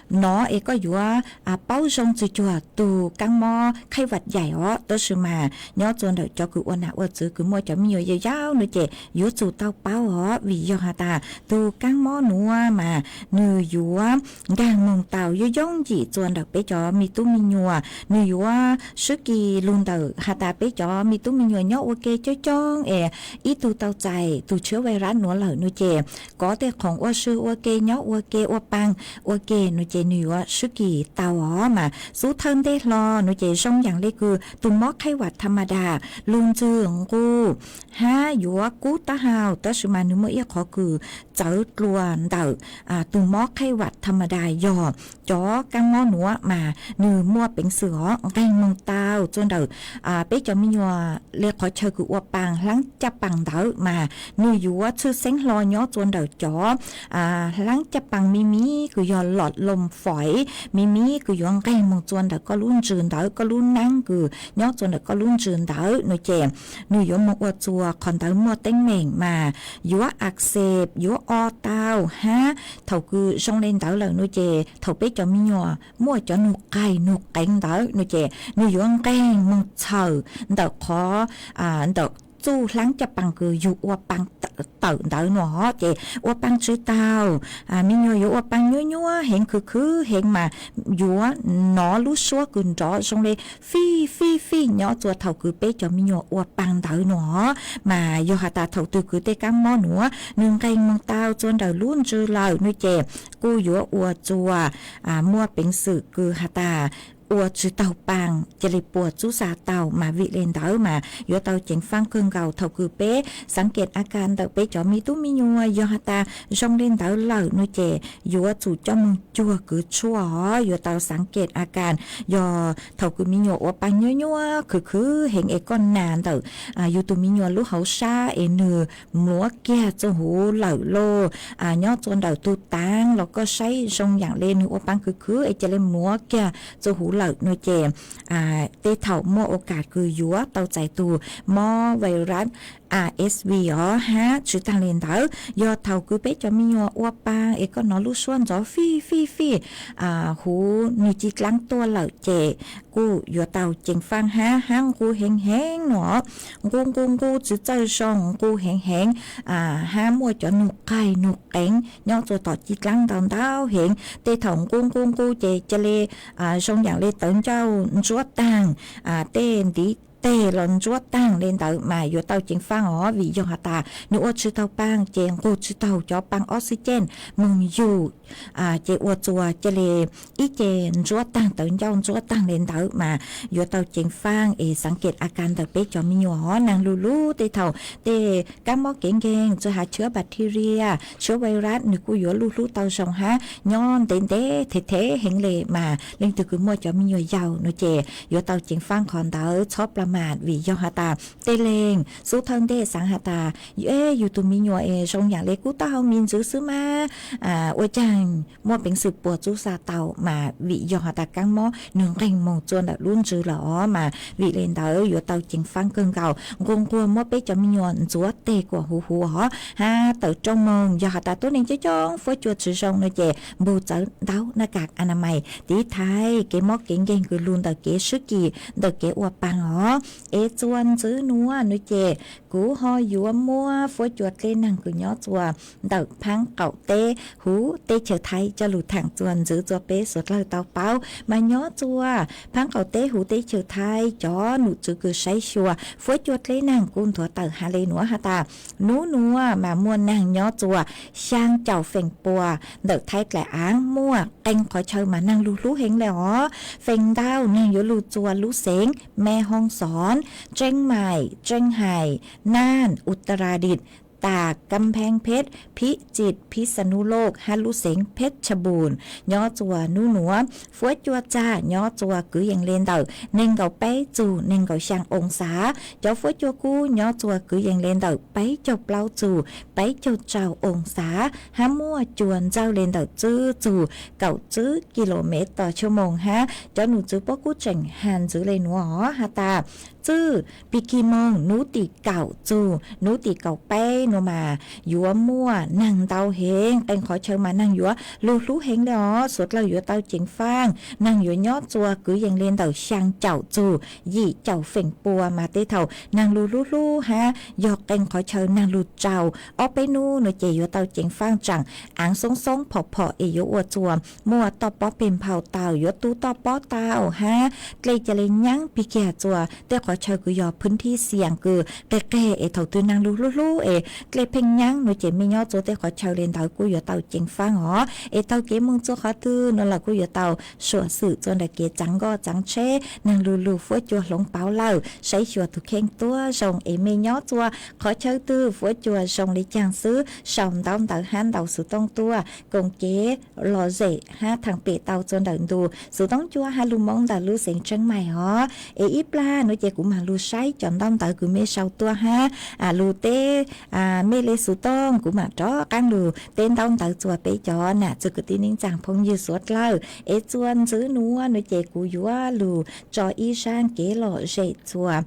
nov es koj yuav paub zoo txug cuag tug kaab mob khaib vam yaim os, tab sis mas nyob rua ntawm cov kws ua nam ua tswv kws muaj cov miv nyuas yau yau nuav ces yuav tsum tau paub os, vim yog has tas tug kaab mob nuav mas nwg yuav nkaag moog tau yuav yoob yim rua ntawm peb cov miv tub miv nyuas, nwg yuav swb kis lug ntawm has tas peb cov miv tub miv nyuas nyob ua ke coob coob es ib tug tau txais tug tshiab virus nuav lawm nuav ces kov tej khoom ua sw ua ke nyob ua ke ua paa ua ke nuav ces nwg yuav swb kis tau os. Mas xub thawj ntej hlo nuav ces zoo yaam le kws tug mob khaib vam tham ma das, lug ntswg nquj hab yuav kub taub hau, tab sis mas nwg muaj ib qhov kws txawv dlua ntawm tug mob khaib vam tham ma das yog cov kaab mob nuav mas nwg muaj peev xwm os nqeeg moog tau rua ntawm peb cov miv nyuas le qhov chaw kws ua paa hlaab caj paa ntawd mas nwg yuav tshwj xeeb hlo nyob rua ntawm cov hlaab caj paa miv miv kws yog lom loos foim miv miv kws yuav nqeeg moog rua ntawm koj lub ntsws ntawd, koj lub naab kws nyob rua ntawm koj lub ntsws ntawd nuav ces nwg yuav moog ua rua qhov ntawd muaj teeb meem mas yuav a xees yuav o tau hab thaum kws zoo le ntawd lawm nuav ces thaum peb cov miv nyuas muaj cov nug qaig nug qeev ntawd nuav ces nwg yuav nqeeg moog txhawm ntawm qhov ntawm txuj hlaab caj paa kws yug ua paa tawm ntawd nuav ces ua paa tsi tau. Miv nyuas yuav ua paa nyuab nyuab heev khwv khwv heev mas yuav nov lub suab kws nrov zoo le fij fij fij nyob rua thaum kws peb cov miv nyuas ua paa ntawd nuav. Mas yog has tas thaum twg kws tej kaab mob nuav nwg nqeeg moog tau rua ntawm lub ntsws lawm nuav ces kuj yuav ua rua muaj peev xwm kws has tas ua tsi taug paa ca le puas tsub xa tau. Mas vim le ntawd mas yuav tau ceev faaj kawg nkaus thaum kws peb xaav kem a kas ntawm peb cov miv tub miv nyuas yog has tas zoo le ntawd lawm nuav ces yuav tsum coj moog cuag kws tshuaj os, yuav tau xaav kem a kas. Yog thaum kws miv nyuas ua paa nyuab nyuab khwv khwv heev es koj nas ntawm yug tug miv nyuas lub hauv sab es nwg mluav kiag rua huv lawm lauj, nyob rua ntawm tug taav los koj saib zoo yaam le nwg ua paa khwv khwv es ca le mluav kiag rua huv lawm nuav ces tej thaum muaj ua kas kws yuav tau txais tug mob virus R S V os. Hab tsi taag le ntawd yog thaum kws peb cov miv nyuas ua paa es koj nov lub suab nrov fij fij fij huv nwg ci dlaab tuaj lawm ces kuj yuav tau ceev faaj hab, hab nqus heev heev nuav, nqus nqus nqus tsi txawj zoo, nqus heev heev hab muaj cov nug qaig nug qeev nyob rua tom ci dlaab ntau ntau heev. Tej thaum nqus nqus nqus ces ca le zoo yaam le tawv ncauj ntsuab taag, tej ntiv teg los ntsuab taag le ntawd mas yuav tau ceev faaj os, vim yog has tas nwg ua tsi taug paa ces nqug tsi taug cov paa oxygen moog yug ces ua rua ca le ib ce ntsuab taag, tawv ncauj ntsuab taag le ntawd mas yuav tau ceev faaj es xaav kem a kas ntawm peb cov miv nyuas os. Naag lug lub tej thaum tej kaab mob kev nkeeg tsi has tshiab bacteria, tshiab virus nwg kuj yuav lug hlub tau zoo hab nyob ntev ntev thev thev heev le mas leej twg kws muaj cov miv nyuas yau nuav ces yuav tau ceev faaj qhov ntawd txhob pla mas, vim yog has tas tej leeg xub thawj ntej xaav has tas yug tug miv nyuas es zoo yaam le kub taub hau miv ntxwv xwb mas ua caag muaj peev xwm puas tsub xa tau mas vim yog has tas kaab mob nwg nqeeg moog rua ntawm lub ntsws lawm os. Mas vim le ntawd yuav tau ceev faaj kawg nkaus, nqus nquag muab peb cov miv nyuas ntxuav teg kuas huv huv os hab tawm rooj moog. Yog has tas tuab neeg coob coob fuab cua tsi zoo nuav ces npug txawv ntaub naj kas a na mais tiv thaiv kev mob kev nkeeg kws lug ntawm kev swb kis ntawm kev ua paa os. Es txuas ntxwv nuav nuav ces kuv ho yuav muab fuab cua dleb neeg kws nyob txuas ntawm phaab qaum teb huv teb chaws Thaib coj lug thaam txuas ntxwv txuas peb suav dlawg tau paub. Mas nyob txuas phaab qaum teb huv teb chaws Thaib cov num tswv kws saib xyuas fuab cua dleb neeg kuj nthuav tawm has le nuav has tas, nub nuav mas muaj neeg nyob txuas xyaa caum feem pua ntawm Thaib dlaim aav muaj qee qhov chaw mas neeg lug hlub heev le os. Feem ntau neeg yuav lug txuas lub xeev Me Hoo Xon, Tseeb Maim, Tseeb Hais, Naj, Utaradit, tas Kam Pheeb Pheb, Phib Txit, Phib Xa Nub Loj hab lub xeev Pheb Tsha Npum. Nyob txuas nub nuav fuab cua txag nyob txuas kwv yees le ntawm neeg nkaum peb txug neeg nkaum xyaa oo xav. Cov fuab cua kub nyob txuas kwv yees le ntawm peb caug plaub txug peb caug rau oo xav hab muaj cua ntxawj le ntawm tswb txug kaum tswb kis lus mev tos tshua moos hab. Cov num tswv puab kub tseem has ntxwv le nuav has tas, txwj pig kig moog nub tim kaum txug nub tim kaum peb nuav mas yuav muaj neeg ntau heev, qee qhov chaw mas neeg yuav lug hlub heev le os. Suav dlawg yuav tau ceev faaj, neeg yuav nyob txuas kwv yees le ntawm xyaa caum txug yim caum feem pua mas tej thaum neeg lug hlub hlub hab yog qee qhov chaw neeg lug tsau ob peb nub nuav ces yuav tau ceev faaj tsaam aav xoob xoob phom phom es yuav ua txuas muaj toj pob peg nphau tau, yuav tu toj pob tau hab dlej ca le nyaab pig kiag txuas tej qhov chaw kws yog phwv thib xias kws qeg qeg es thaum twg neeg lug hlub hlub es dlej pheej nyaab nuav ces mej nyob txuas tej qhov chaw le ntawd kuj yuav tau ceev faaj os. Es taug kev moog txuas qhov twg nuav los kuj yuav tau suam xwm txuas ntawm kev txaav nkoj txaav tsheb, neeg lug lug fuab cua hloov pauv lawm, saib xyuas tug kheej tuab zoo es mej nyob txuas qhov chaw twg fuab cua zoo le caag xwb sau ntaub ntawv hab ntaus xuv tooj tuaj koom kev lom zem hab thaam pem tau txuas ntawm ntu xuv tooj cua hab lug moob ntawm lub xeev Tseeb Maim os. Es ib plag nuav ces kuv maam lug saib cov ntaub ntawv kws mej sau tuaj hab lug teb mej le xuv tooj, kuv maam rov qaab lug teb ntaub ntawv txuas peb cov nam txwg kwv tij neej tsaa phooj ywg suav dlawg. Es txuas ntxwv nuav nuav ces kuv yuav lug tso ib zaaj kev lom zem txuas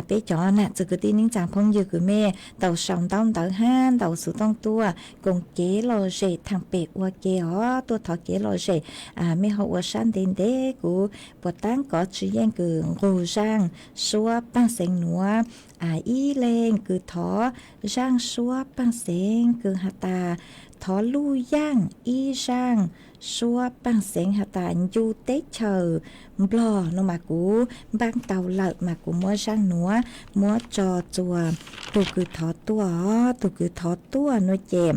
peb cov nam txwg kwv tij neej tsaa phooj ywg kws mej tau sau ntaub ntawv hab ntaus xuv tooj tuaj koom kev lom zem thaam pem ua ke os. Tuaj thov kev lom zem, mej ho ua sab ntev ntev, kuv puas taab kov tsi yeej kws nqug zaaj suab paaj xeev nuav ib leeg kws thov zaaj suab paaj xeev kws has tas, thov luj yaaj ib zaaj suab paaj xeev has tas ncu teb chaws Nplog nuav mas kuv npaab tau lawm mas kuv muab zaaj nuav muab tso txuas tug kws thov tuaj os. Tug kws thov tuaj nuav ces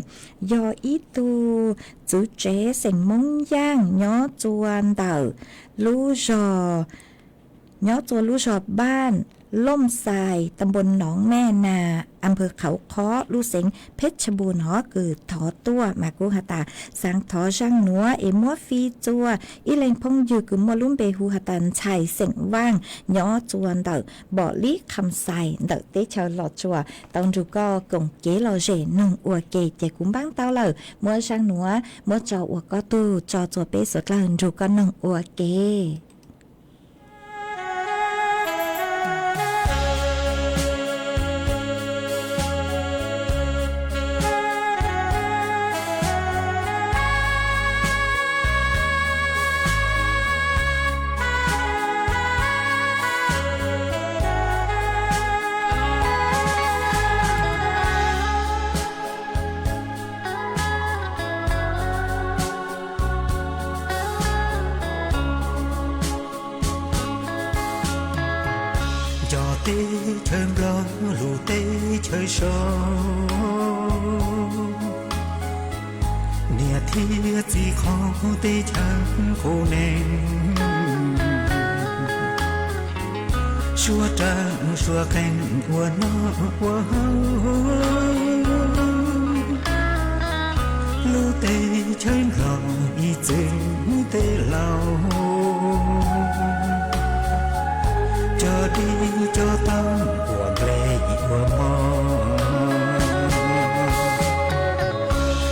yog ib tug txwv tsev xeem Moob Yaaj nyob txuas ntawm lub zog, nyob txuas lub zog Npaaj Looj Xais, ta npoo Noov Mej Nas, a npawg Qhauv Qhob, lub xeev Pheb Tsha Npum no kws thov tuaj mas kuv has tas xaav thov zaaj nuav es muab fij txuas ib leeg phooj ywg kws muaj lub npe hu has tas Ntxhais xeem Vaaj nyob txuas ntawm Npom Lib Kham Xais ntawm teb chaws Los Tsuas tau nrug koj koom kev lom zem noog ua ke ces kuv npaab tau lawm. Muab zaaj nuav muab tso ua koj tug, tso txuas peb suav dlawg nrug koj noog ua ke. Nco teb chaws Nplog lub teb chaws so, niam thiab txiv qhov teb chaws qub neeg, suav dawb suav qeeg ua noj ua haus, lub teb chaws Nplog ib txwm teb laus, cov dib cov taug ua nplej ua mov,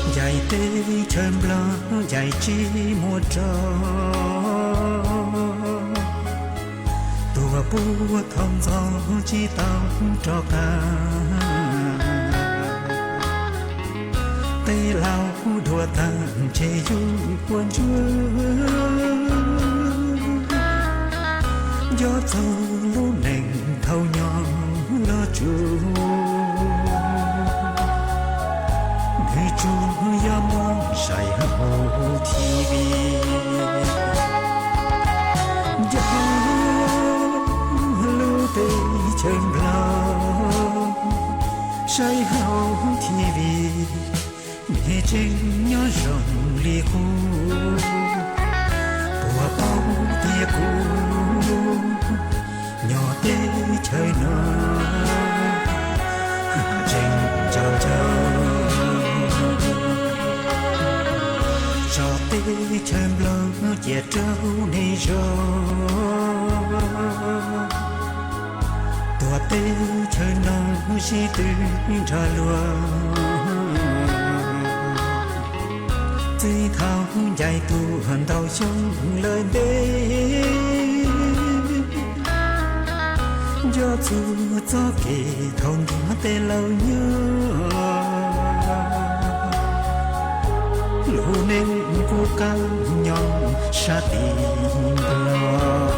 ncaim teb chaws Nplog ncaim tsis muaj rog, tuag puag thaum ntxov tsis tau rov qab, teb laus dua taag ntshe yug puas ntsuag, nco txog lub neej Thaum nyob los tsuas, nws tsuas yog muab saib hauv T V. Nco lub teb chaws Nplog, saib hauv T V, nws tseem nyob zoo li qub. Puas paub tias kuv nyob teb chaws no tseem nco ntsoov tso teb chaws Nplog cia rau nej zov. Tuam teb chaws no sib tw nrog luag, txij thaum ncaim tuaj ntau xyoo lawm ntev. Nco txog txoj kev thaum ntuj tej laus nyob, lub neej kuj qab nyob sab tim Nplog.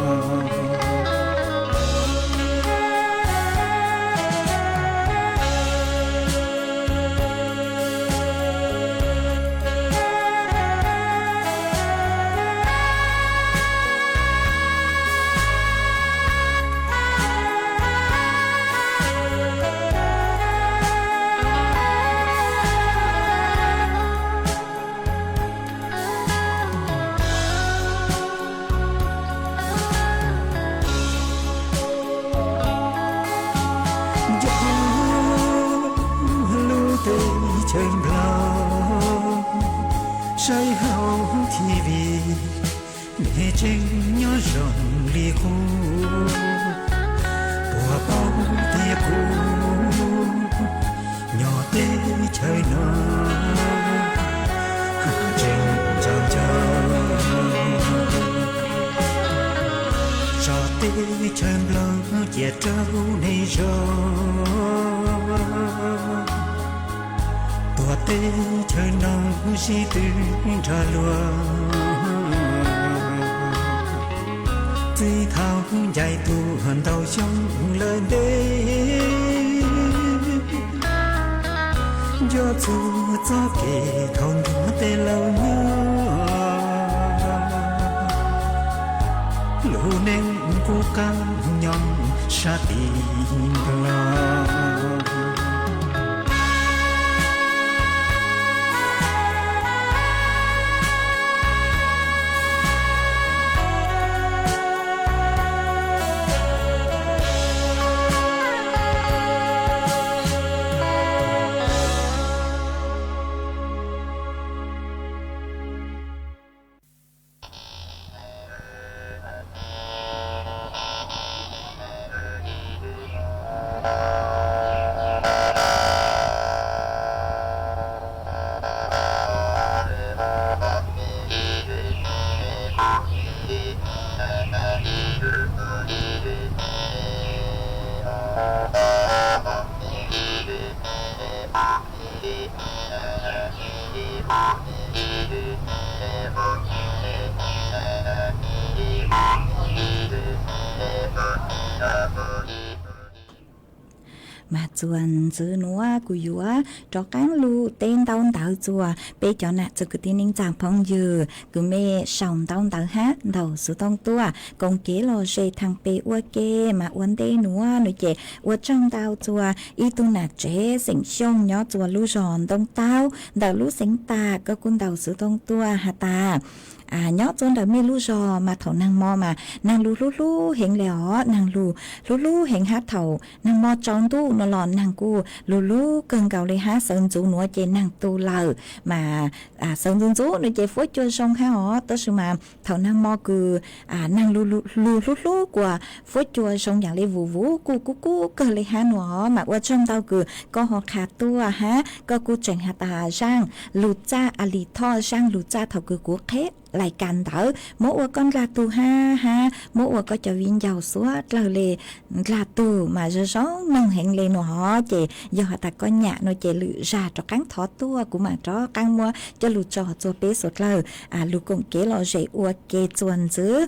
Nco lub teb chaws Nplog, saib hauv T V, nws tseem nyob zoo li qub. Puas paub tias kuv nyob teb chaws no tseem nco ntsoov tso teb chaws Nplog cia rau nej zov. Tuam teb chaws no sib tw nrog luag, txij thaum ncaim tuaj ntau xyoo lawm ntev. Nco txog txoj kev thaum ntuj tej laus nyob, lub neej kuj qab nyob sab tim Nplog. Mas txuas ntxiv nuav kuv yuav rov qaab lug teb ntaub ntawv txuas peb cov nam txiv kwv tij neej tsaa phooj ywg kws mej sau ntaub ntawv hab ntaus xuv tooj tuaj koom kev los ze thaam peb ua ke. Mas ua ntej nuav nuav ces ua tsaug ntau txuas ib tug nam tsev xeem Xyooj nyob txuas lub zog Ntoo Taub ntawm lub xeev Tam, koj kuj ntaus xuv tooj tuaj has tas nyob txuas ntawm mej lub zog mas thaum naag mo mas naag lug hlub hlub heev le os, naag lug hlub hlub heev hab thaum naag mo tsaus ntuj nuav los naag kuj lug hlub kawg nkaus le hab. Sawv ntxuv nuav ces naag tu lawm mas sawv ntxuv ntxuv nuav ces fuab cua zoo hab os. Tab sis mas thaum naag mo kws naag lug hlub hlub kuas fuab cua zoo yaam le vuv vuv kuj kub kub kawg le hab nuav os. Mas ua tsaug ntau kws koj ho qha tuaj hab koj kuj tseem has tas zaaj lug txaj a li thoj zaaj lug txaj thaum kws kuv qheb lais kas ntawd muab ua koj ndlaj tug hab, hab muab ua koj cov viv ncaus suav dlawg le ndlaj tug mas zoo zoo noog heev le no hov. Ces yog has tas koj nyam no ces lwm zag rov qaab thov tuaj kuv mam rov qaab muab coj lug tso txuag peb suav dlawg lug koom kev lom zem ua ke txuas ntxiv.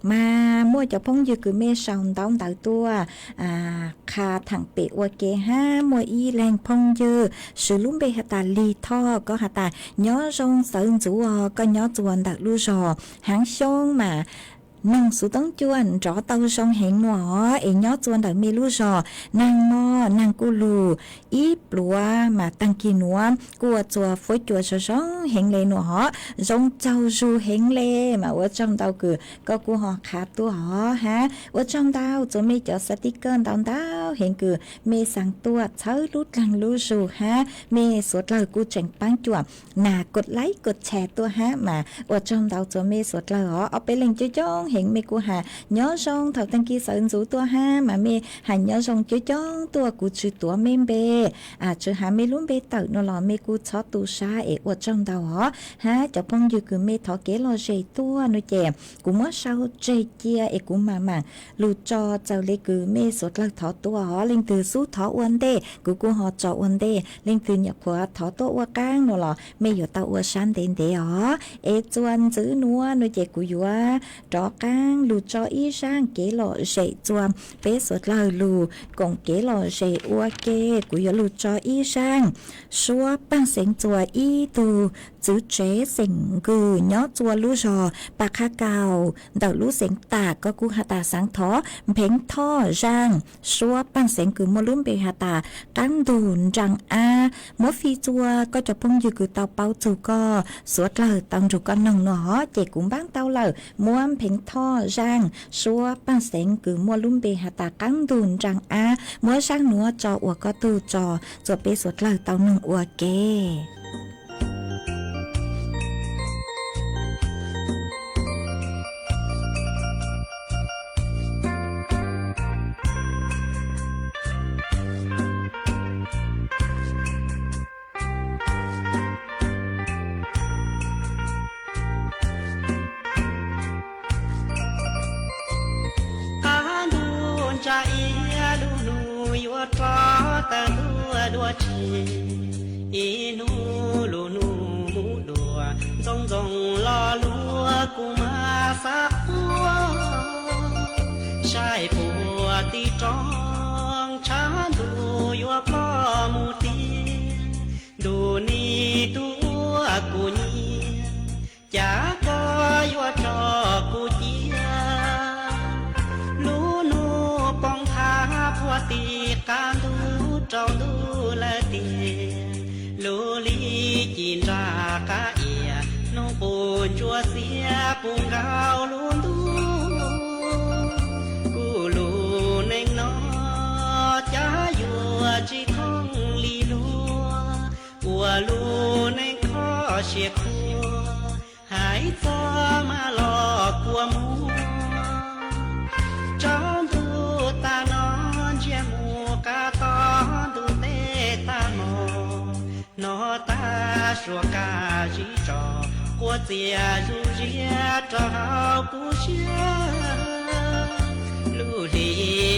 Mas muaj cov phooj ywg kws mej sau ntaub ntawv tuaj qha thaam pem ua ke hab muaj ib leeg phooj ywg swv lub npe has tas Lig Thoj, koj has tas nyob zoo Xawv Ntxuv os, koj nyob txuas ntawm lub zog Haav Xyoob mas noog xuv toob cuaj nrov tau zoo heev no os, es nyob txuas ntawm mej lub zog naag mog naag kuj lug ib pluav mas taag kig nuav kuj ua txuas fuab cua zoo zoo heev le no hov, zoo tsaug zug heev le. Mas ua tsaug ntau kws koj kuj ho qha tuaj hov hab ua tsaug ntau txuas mej cov xav tij kawj ntau ntau heev kws mej xaa tuaj txhawb lub dlaag lub zug hab mej suav dlawg kuj tseem paab cuam nas kod laib kod tshas tuaj hab mas ua tsaug ntau txuas mej suav dlawg hov. Ob peb leeg coob coob heev mej kuj has nyob zoo thaum taag kig Xawv Ntxuv tuaj hab mas mej has nyob zoo coob coob tuaj kuv tsi tuav mej npe, tsi has mej lub npe tawm no los mej kuj txhob tu sab es ua tsaug ntau hov. Hab cov phooj ywg kws mej thov kev lom zem tuaj no ces kuv muab sau tseg cia es kuv mam mam lug tso txawm le kws mej suav dlawg thov tuaj hov. Leej twg xub thov ua ntej kuv kuj ho tso ua ntej, leej twg nyuam qhuav thov tuaj ua qaab no los mej yuav tau ua sab ntev ntev os. Es txuas ntxiv nuav no ces kuv yuav rov qaab lug tso ib zaaj kev lom zem txuas peb suav dlawg lug koom kev lom zem ua ke. Kuv yuav lug tso ib zaaj suab paaj xeev txuas ib tug txwv tsev xeem nkws nyob txuas lub zog Pas Qha Kaus ntawm lub xeev Tam, koj kuj has tas xaav thov Npheev Thoj Zaaj, suab paaj xeev kws muaj lub npe has tas qaab ntug nraag ab. Muab fij txuas koj cov phooj ywg kws tau paub txug koj suav dlawg tau nrug koj noog no hov ces kuv npaab tau lawm. Muab Npheev Thoj Zaaj, suab paaj xeev kws muaj lub npe has tas qaab ntug nraag ab, muab zaaj nuav tso ua koj tug tso txuas peb suav dlawg tau noog ua ke. Qaab ntug nraag iab lub nub yuav rov tawm tuaj dua tsi, ib nub lub nub mus dua, ntxoov ntxoo lo lug kuv mas xav quaj, saib puag tim roob tshav ntuj yuav ploj mus tiag, ntuj nig tug ua kuv nyiam, cas koj yuav tso kuv cia. Lub nub poob thav puag tim qab ntug rau ntuj lawm tiag, lub li ci nra qab iab, noog qus ntsuab xiab puv nkaus lub ntuj, kuv lub neej no cas yuav tsi thooj li luag, ua lub neej kho siab khuag, hais txog mas los kua muag. Tsaus ntuj tag no ntsiag mus, qab to ntuj teb tag hmo, no tag suav kaj zib tso, quas txias zuj ziab rau hauv kuv siab. Lub hli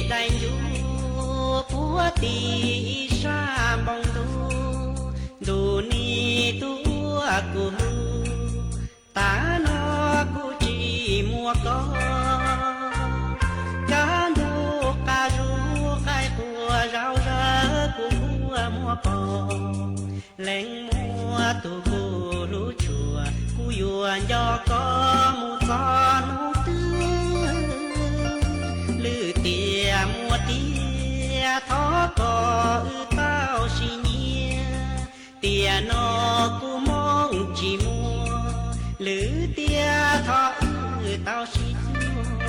dai ncuv puag tim ib sab npoo ntuj, ntuj nig tug ua kuv hlub, tag no kuv tsis muaj koj. Kaj ntug qab zub qaib qua zau zawg kuv quaj muab pom, leej muaj tug kuv hlub tshua, kuv yuav nco koj mus txog hnub twg. Lwm tiam muaj tiag thov kom wb tau sib nyiag, tiam no kuv mooj tsis muaj, lwm tiam thov wb tau sib cuag.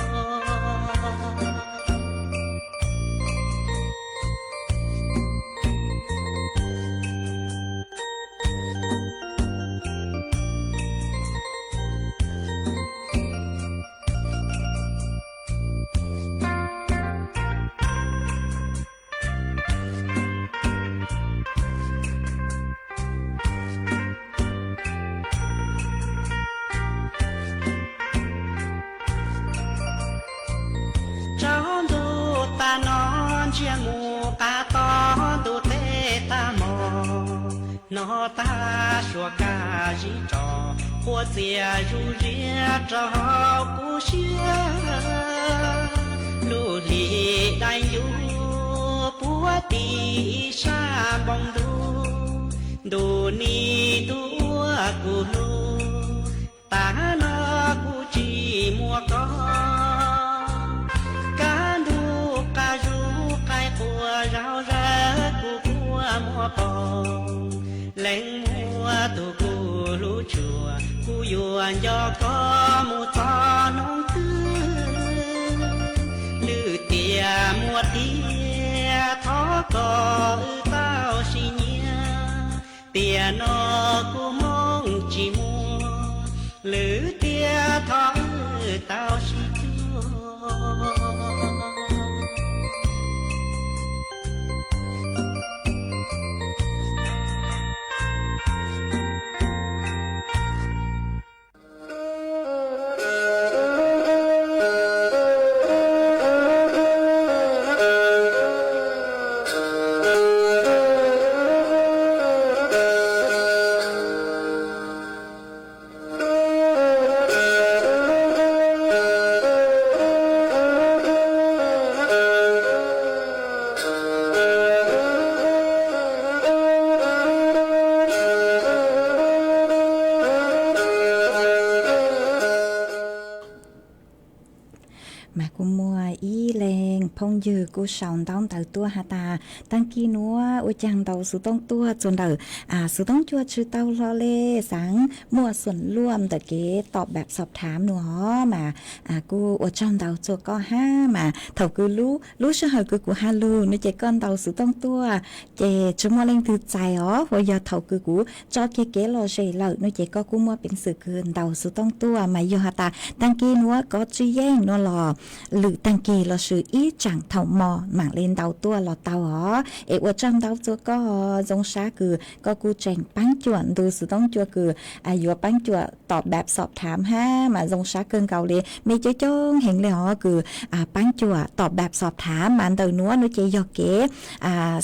No tag suas kaj zib tso, qhua txias zuj ziab rau hauv kuv siab. Lub hli dai ncuv puag tim sab npoo ntuj, ntu ni tus uas kuv hlub, tag no kuv tsis muaj koj. Kaj ntug qab zub qaib qua zau zawg kuv quaj muaj qoob, leej muaj tus kuv hlub tshua, kuv yuav nco koj mus txog hnub twg. Lwm tiam muaj tiag thov kom wb tau sib nyiam, tiam no kuv moo tsis muaj, lwm tiam thov wb tau sib cuag. Mas kuj muaj ib leeg phooj ywg kuj sau ntaub ntawv tuaj has tas, tag kis nuav ua caag ntaus xuv tooj tuaj txug ntawm xuv tooj cua tsis tau hlo le, xaav muaj xuam luaj ntawm kev tau npaam xob tham nuav os. Mas kuj ua tsaug ntau txug koj hab, mas thaum kws lub sij hawm kws kuv has lug nuav ces koj ntaus xuv tooj tuaj ces tsis muaj leej twg txais os, ua yog thaum kws kuv tso kiag kev lom zem lawm nuav ces koj kuj muaj peev xwm kws ntaus xuv tooj tuaj. Mas yog has tas tag kis nuav kov tsw yeej nuav los lwm tag kis lossis ib tsaam thaum mos maam le ntaus tuaj los tau os. Es ua tsaug ntau txug koj, zoo sab kws koj kuj tseem paab cuam ntu xuv tooj cua kws yuav paab cuam tau npaam xob tham hab, mas zoo sab kawg nkaus le mej coob coob heev le os kws paab cuam tau npaam xob tham. Mas ntawm nuav nuav ces yog kev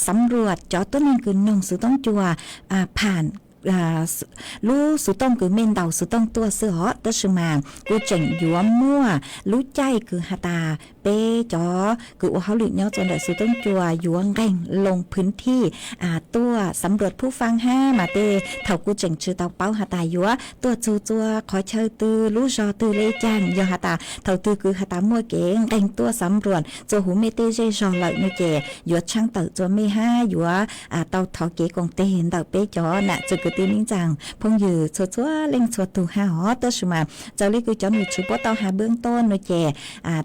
xav nruam cov tuab neeg kws noog xuv tooj cua pham lub xuv tooj kws mej ntaus xuv tooj tuaj xwb os. Tab sis mas kuj tseem yuav muaj lub caij kws has tas peb cov kws ua hauj lwm nyob txug ntawm xuv tooj cua yuav nqeeg loo phwv thij tuaj xav nruam phub faab hab, mas tej thaum kuj tseem tsis tau paub has tas yuav tuaj txug txua qhov chaw twg lub zog twg le caag. Yog has tas thaum twg kws has tas muaj kev nqeeg tuaj xav nruam txua huv mej tej zej zog lawm nuav ces yuav tshaab tawm txua mej hab yuav tau thov kev koom tes ntawm peb cov nam txiv kwv tij neej tsaa phooj ywg txhua txhua leej txhua tug hab os. Tab sis mas txawm le kws cov num tswv puab tau has npwb tuaj nuav ces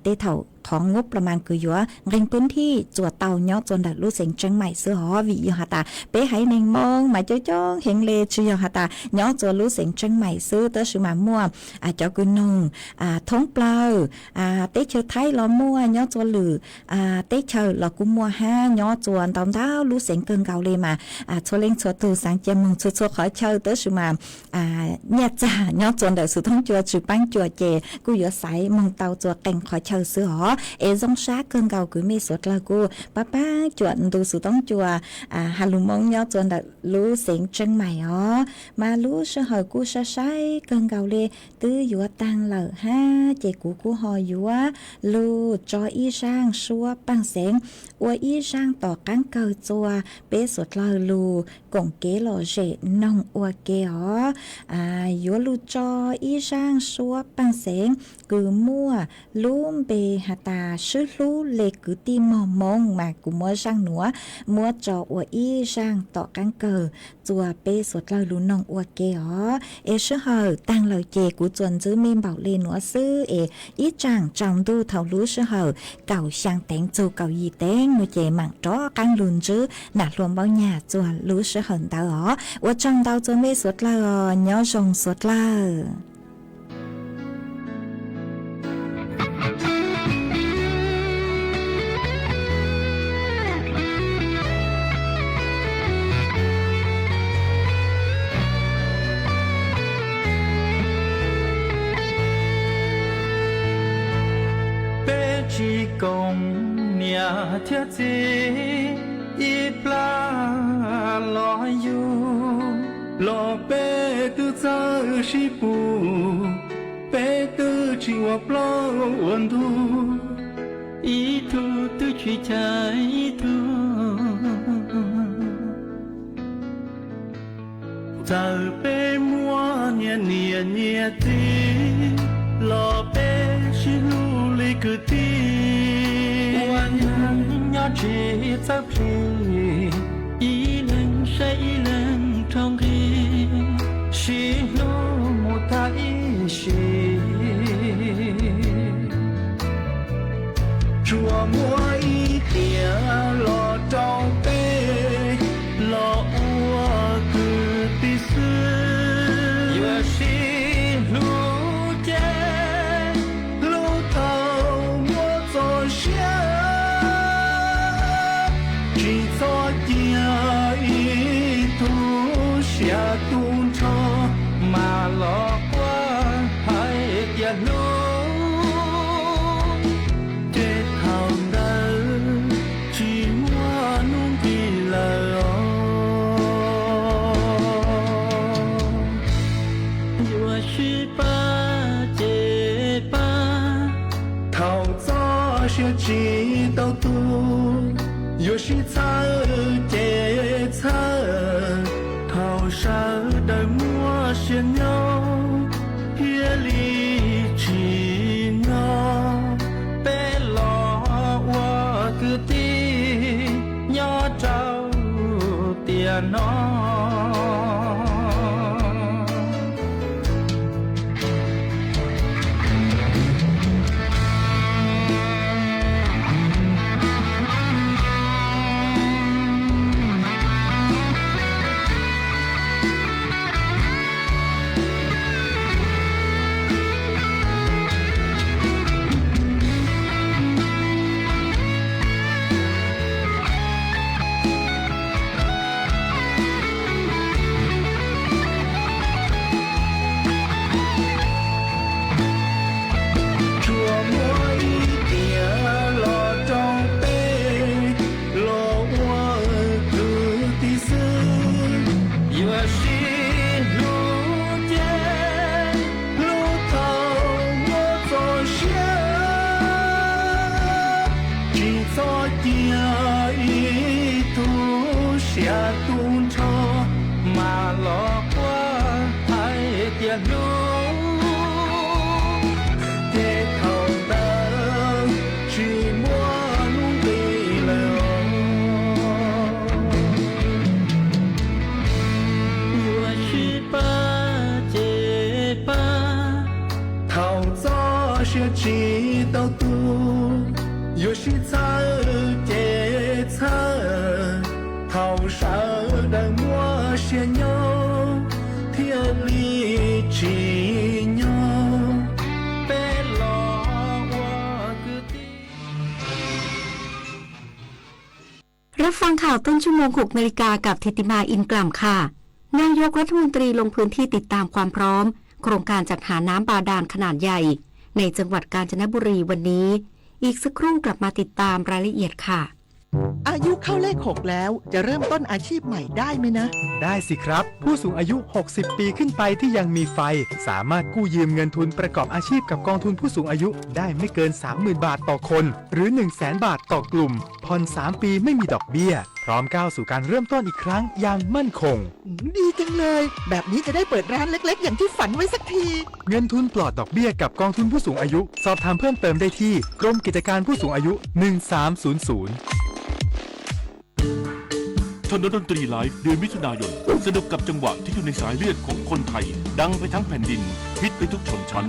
tej thaum qhov nqub plas mas kws yuav nqeeg phwv thij txua tau nyob txua ntawm lub xeev Tseeb Maim xwb os. Vim yog has tas peb haiv neeg Moob mas coob coob heev le, tsis yog has tas nyob txua lub xeev Tseeb Maim xwb, tab sis mas muaj cov kws noog thoob plawg teb chaws Thaib los muaj, nyob txua lwm teb chaws los kuj muaj hab, nyob txua ntau ntau lub xeev kawg nkaus le. Mas txhua leej txhua tug xaav cia moog txhua txhua qhov chaw, tab sis mas nyiaj txag nyob txua ntawm xuv tooj cua tsis paab cuam ces kuj yuav xaiv moog tau txua qee qhov chaw xwb os. Es zoo sab kawg nkaus kws mej suav dlawg kuj paab paab cuam ntu xuv tooj cua has lug Moob nyob txua ntawm lub xeev Tseeb Maim os. Mas lub sij hawm kuj sai sai kawg nkaus le, twb yuav taag lawm hab, ces kuv kuj ho yuav lug tso ib zaaj suab paaj xeev ua ib zaaj tom qaab kawg txua peb suav dlawg lug koom kev lom zem noog ua ke os. Yuav lug tso ib zaaj suab paaj xeev kws muaj lub npe has tas Swb Hlub le Kwv Tij Mog Hmoob, mas kuv muab zaaj nuav muab tso ua ib zaaj tom qaab kawg txua peb suav dlawg lug noog ua ke os. Es sij hawm taag lawm ces kuv txuas ntxiv mej npaum le nuav xwb, es ib tsaam tsaus ntuj thaum lub sij hawm kaum xyaa teev txug kaum yim teev nuav ces maam rov qaab lug ntsib nam hluas Npauj Nyag txua lub sij hawm ntawd os. Ua tsaug ntau txua mej suav dlawg os, nyob zoo suav dlawg. Peb tsis koom niam thiab txiv ib plag los yug. Los peb twb txawj sib pug, peb twb tsis ua plaub ua ntug, ib tug twb tsis cav ib tug. Txawm peb muaj nyias niam nyias txiv, los peb sib hlub li kwv tij. Ua neeg nyob tsis txawj plhis, ib leeg saib ib leeg rau nqi, sib hlub mus tag ib sim. Tsuas muaj ib tiam los rau peb, los ua kwv tij xwb. Yuav sib hlub ces hlub thaum muaj txoj sia, tsis txhob cia ib tug sia tu nrho, mas los quaj hais tias hlub, ces thaum ntawd tsis muaj hnub nqis lawm os. Yuav sib pab ces pab, thaum txoj sia tsis tau tu. Yuav sib txhawb ces txhawb, thaum sawv daws muaj sia nyob, thiaj li tsim nyog peb los ua kwv tij nyob rau tiam no. Tsuas muaj ib tiam los rau peb, los ua kwv tij xwb. Yuav sib hlub ces hlub thaum muaj txoj sia, tsis txhob cia ib tug sia tu nrho, mas los quaj hais tias hlub, ces thaum ntawd tsis muaj hnub nqis lawm. Yuav sib pab ces pab, thaum txoj sia tsis tau tu. Yuav sib txhawb ces txhawb, thaum sawv daws muaj sia nyob, thiaj li tsim nyog peb los ua kwv tij. รับฟังข่าวต้นชั่วโมง หกนาฬิกา กับธิติมา อินกล่ำ ค่ะ นายกรัฐมนตรีลงพื้นที่ติดตามความพร้อมโครงการจัดหาน้ำบาดาลขนาดใหญ่ในจังหวัดกาญจนบุรีวันนี้ อีกสักครู่กลับมาติดตามรายละเอียดค่ะ อายุเข้าเลขหกแล้ว จะเริ่มต้นอาชีพใหม่ได้ไหมนะ ได้สิครับ ผู้สูงอายุ หกสิบ ปีขึ้นไปที่ยังมีไฟ สามารถกู้ยืมเงินทุนประกอบอาชีพกับกองทุนผู้สูงอายุได้ไม่เกิน สามหมื่น บาทต่อคน หรือ หนึ่งแสน บาทต่อกลุ่ม ผ่อน สาม ปีไม่มีดอกเบี้ย พร้อมก้าวสู่การเริ่มต้นอีกครั้งอย่างมั่นคง ดีจังเลย แบบนี้จะได้เปิดร้านเล็กๆ อย่างที่ฝันไว้สักที เงินทุนปลอดดอกเบี้ยกับกองทุนผู้สูงอายุ สอบถามเพิ่มเติมได้ที่กรมกิจการผู้สูงอายุ หนึ่งสามศูนย์ศูนย์ เทอร์เนอร์ดนตรีไลฟ์ เดือนมิถุนายน สนุกกับจังหวะที่อยู่ในสายเลือดของคนไทย ดังไปทั้งแผ่นดิน ฮิตไปทุกชนชั้น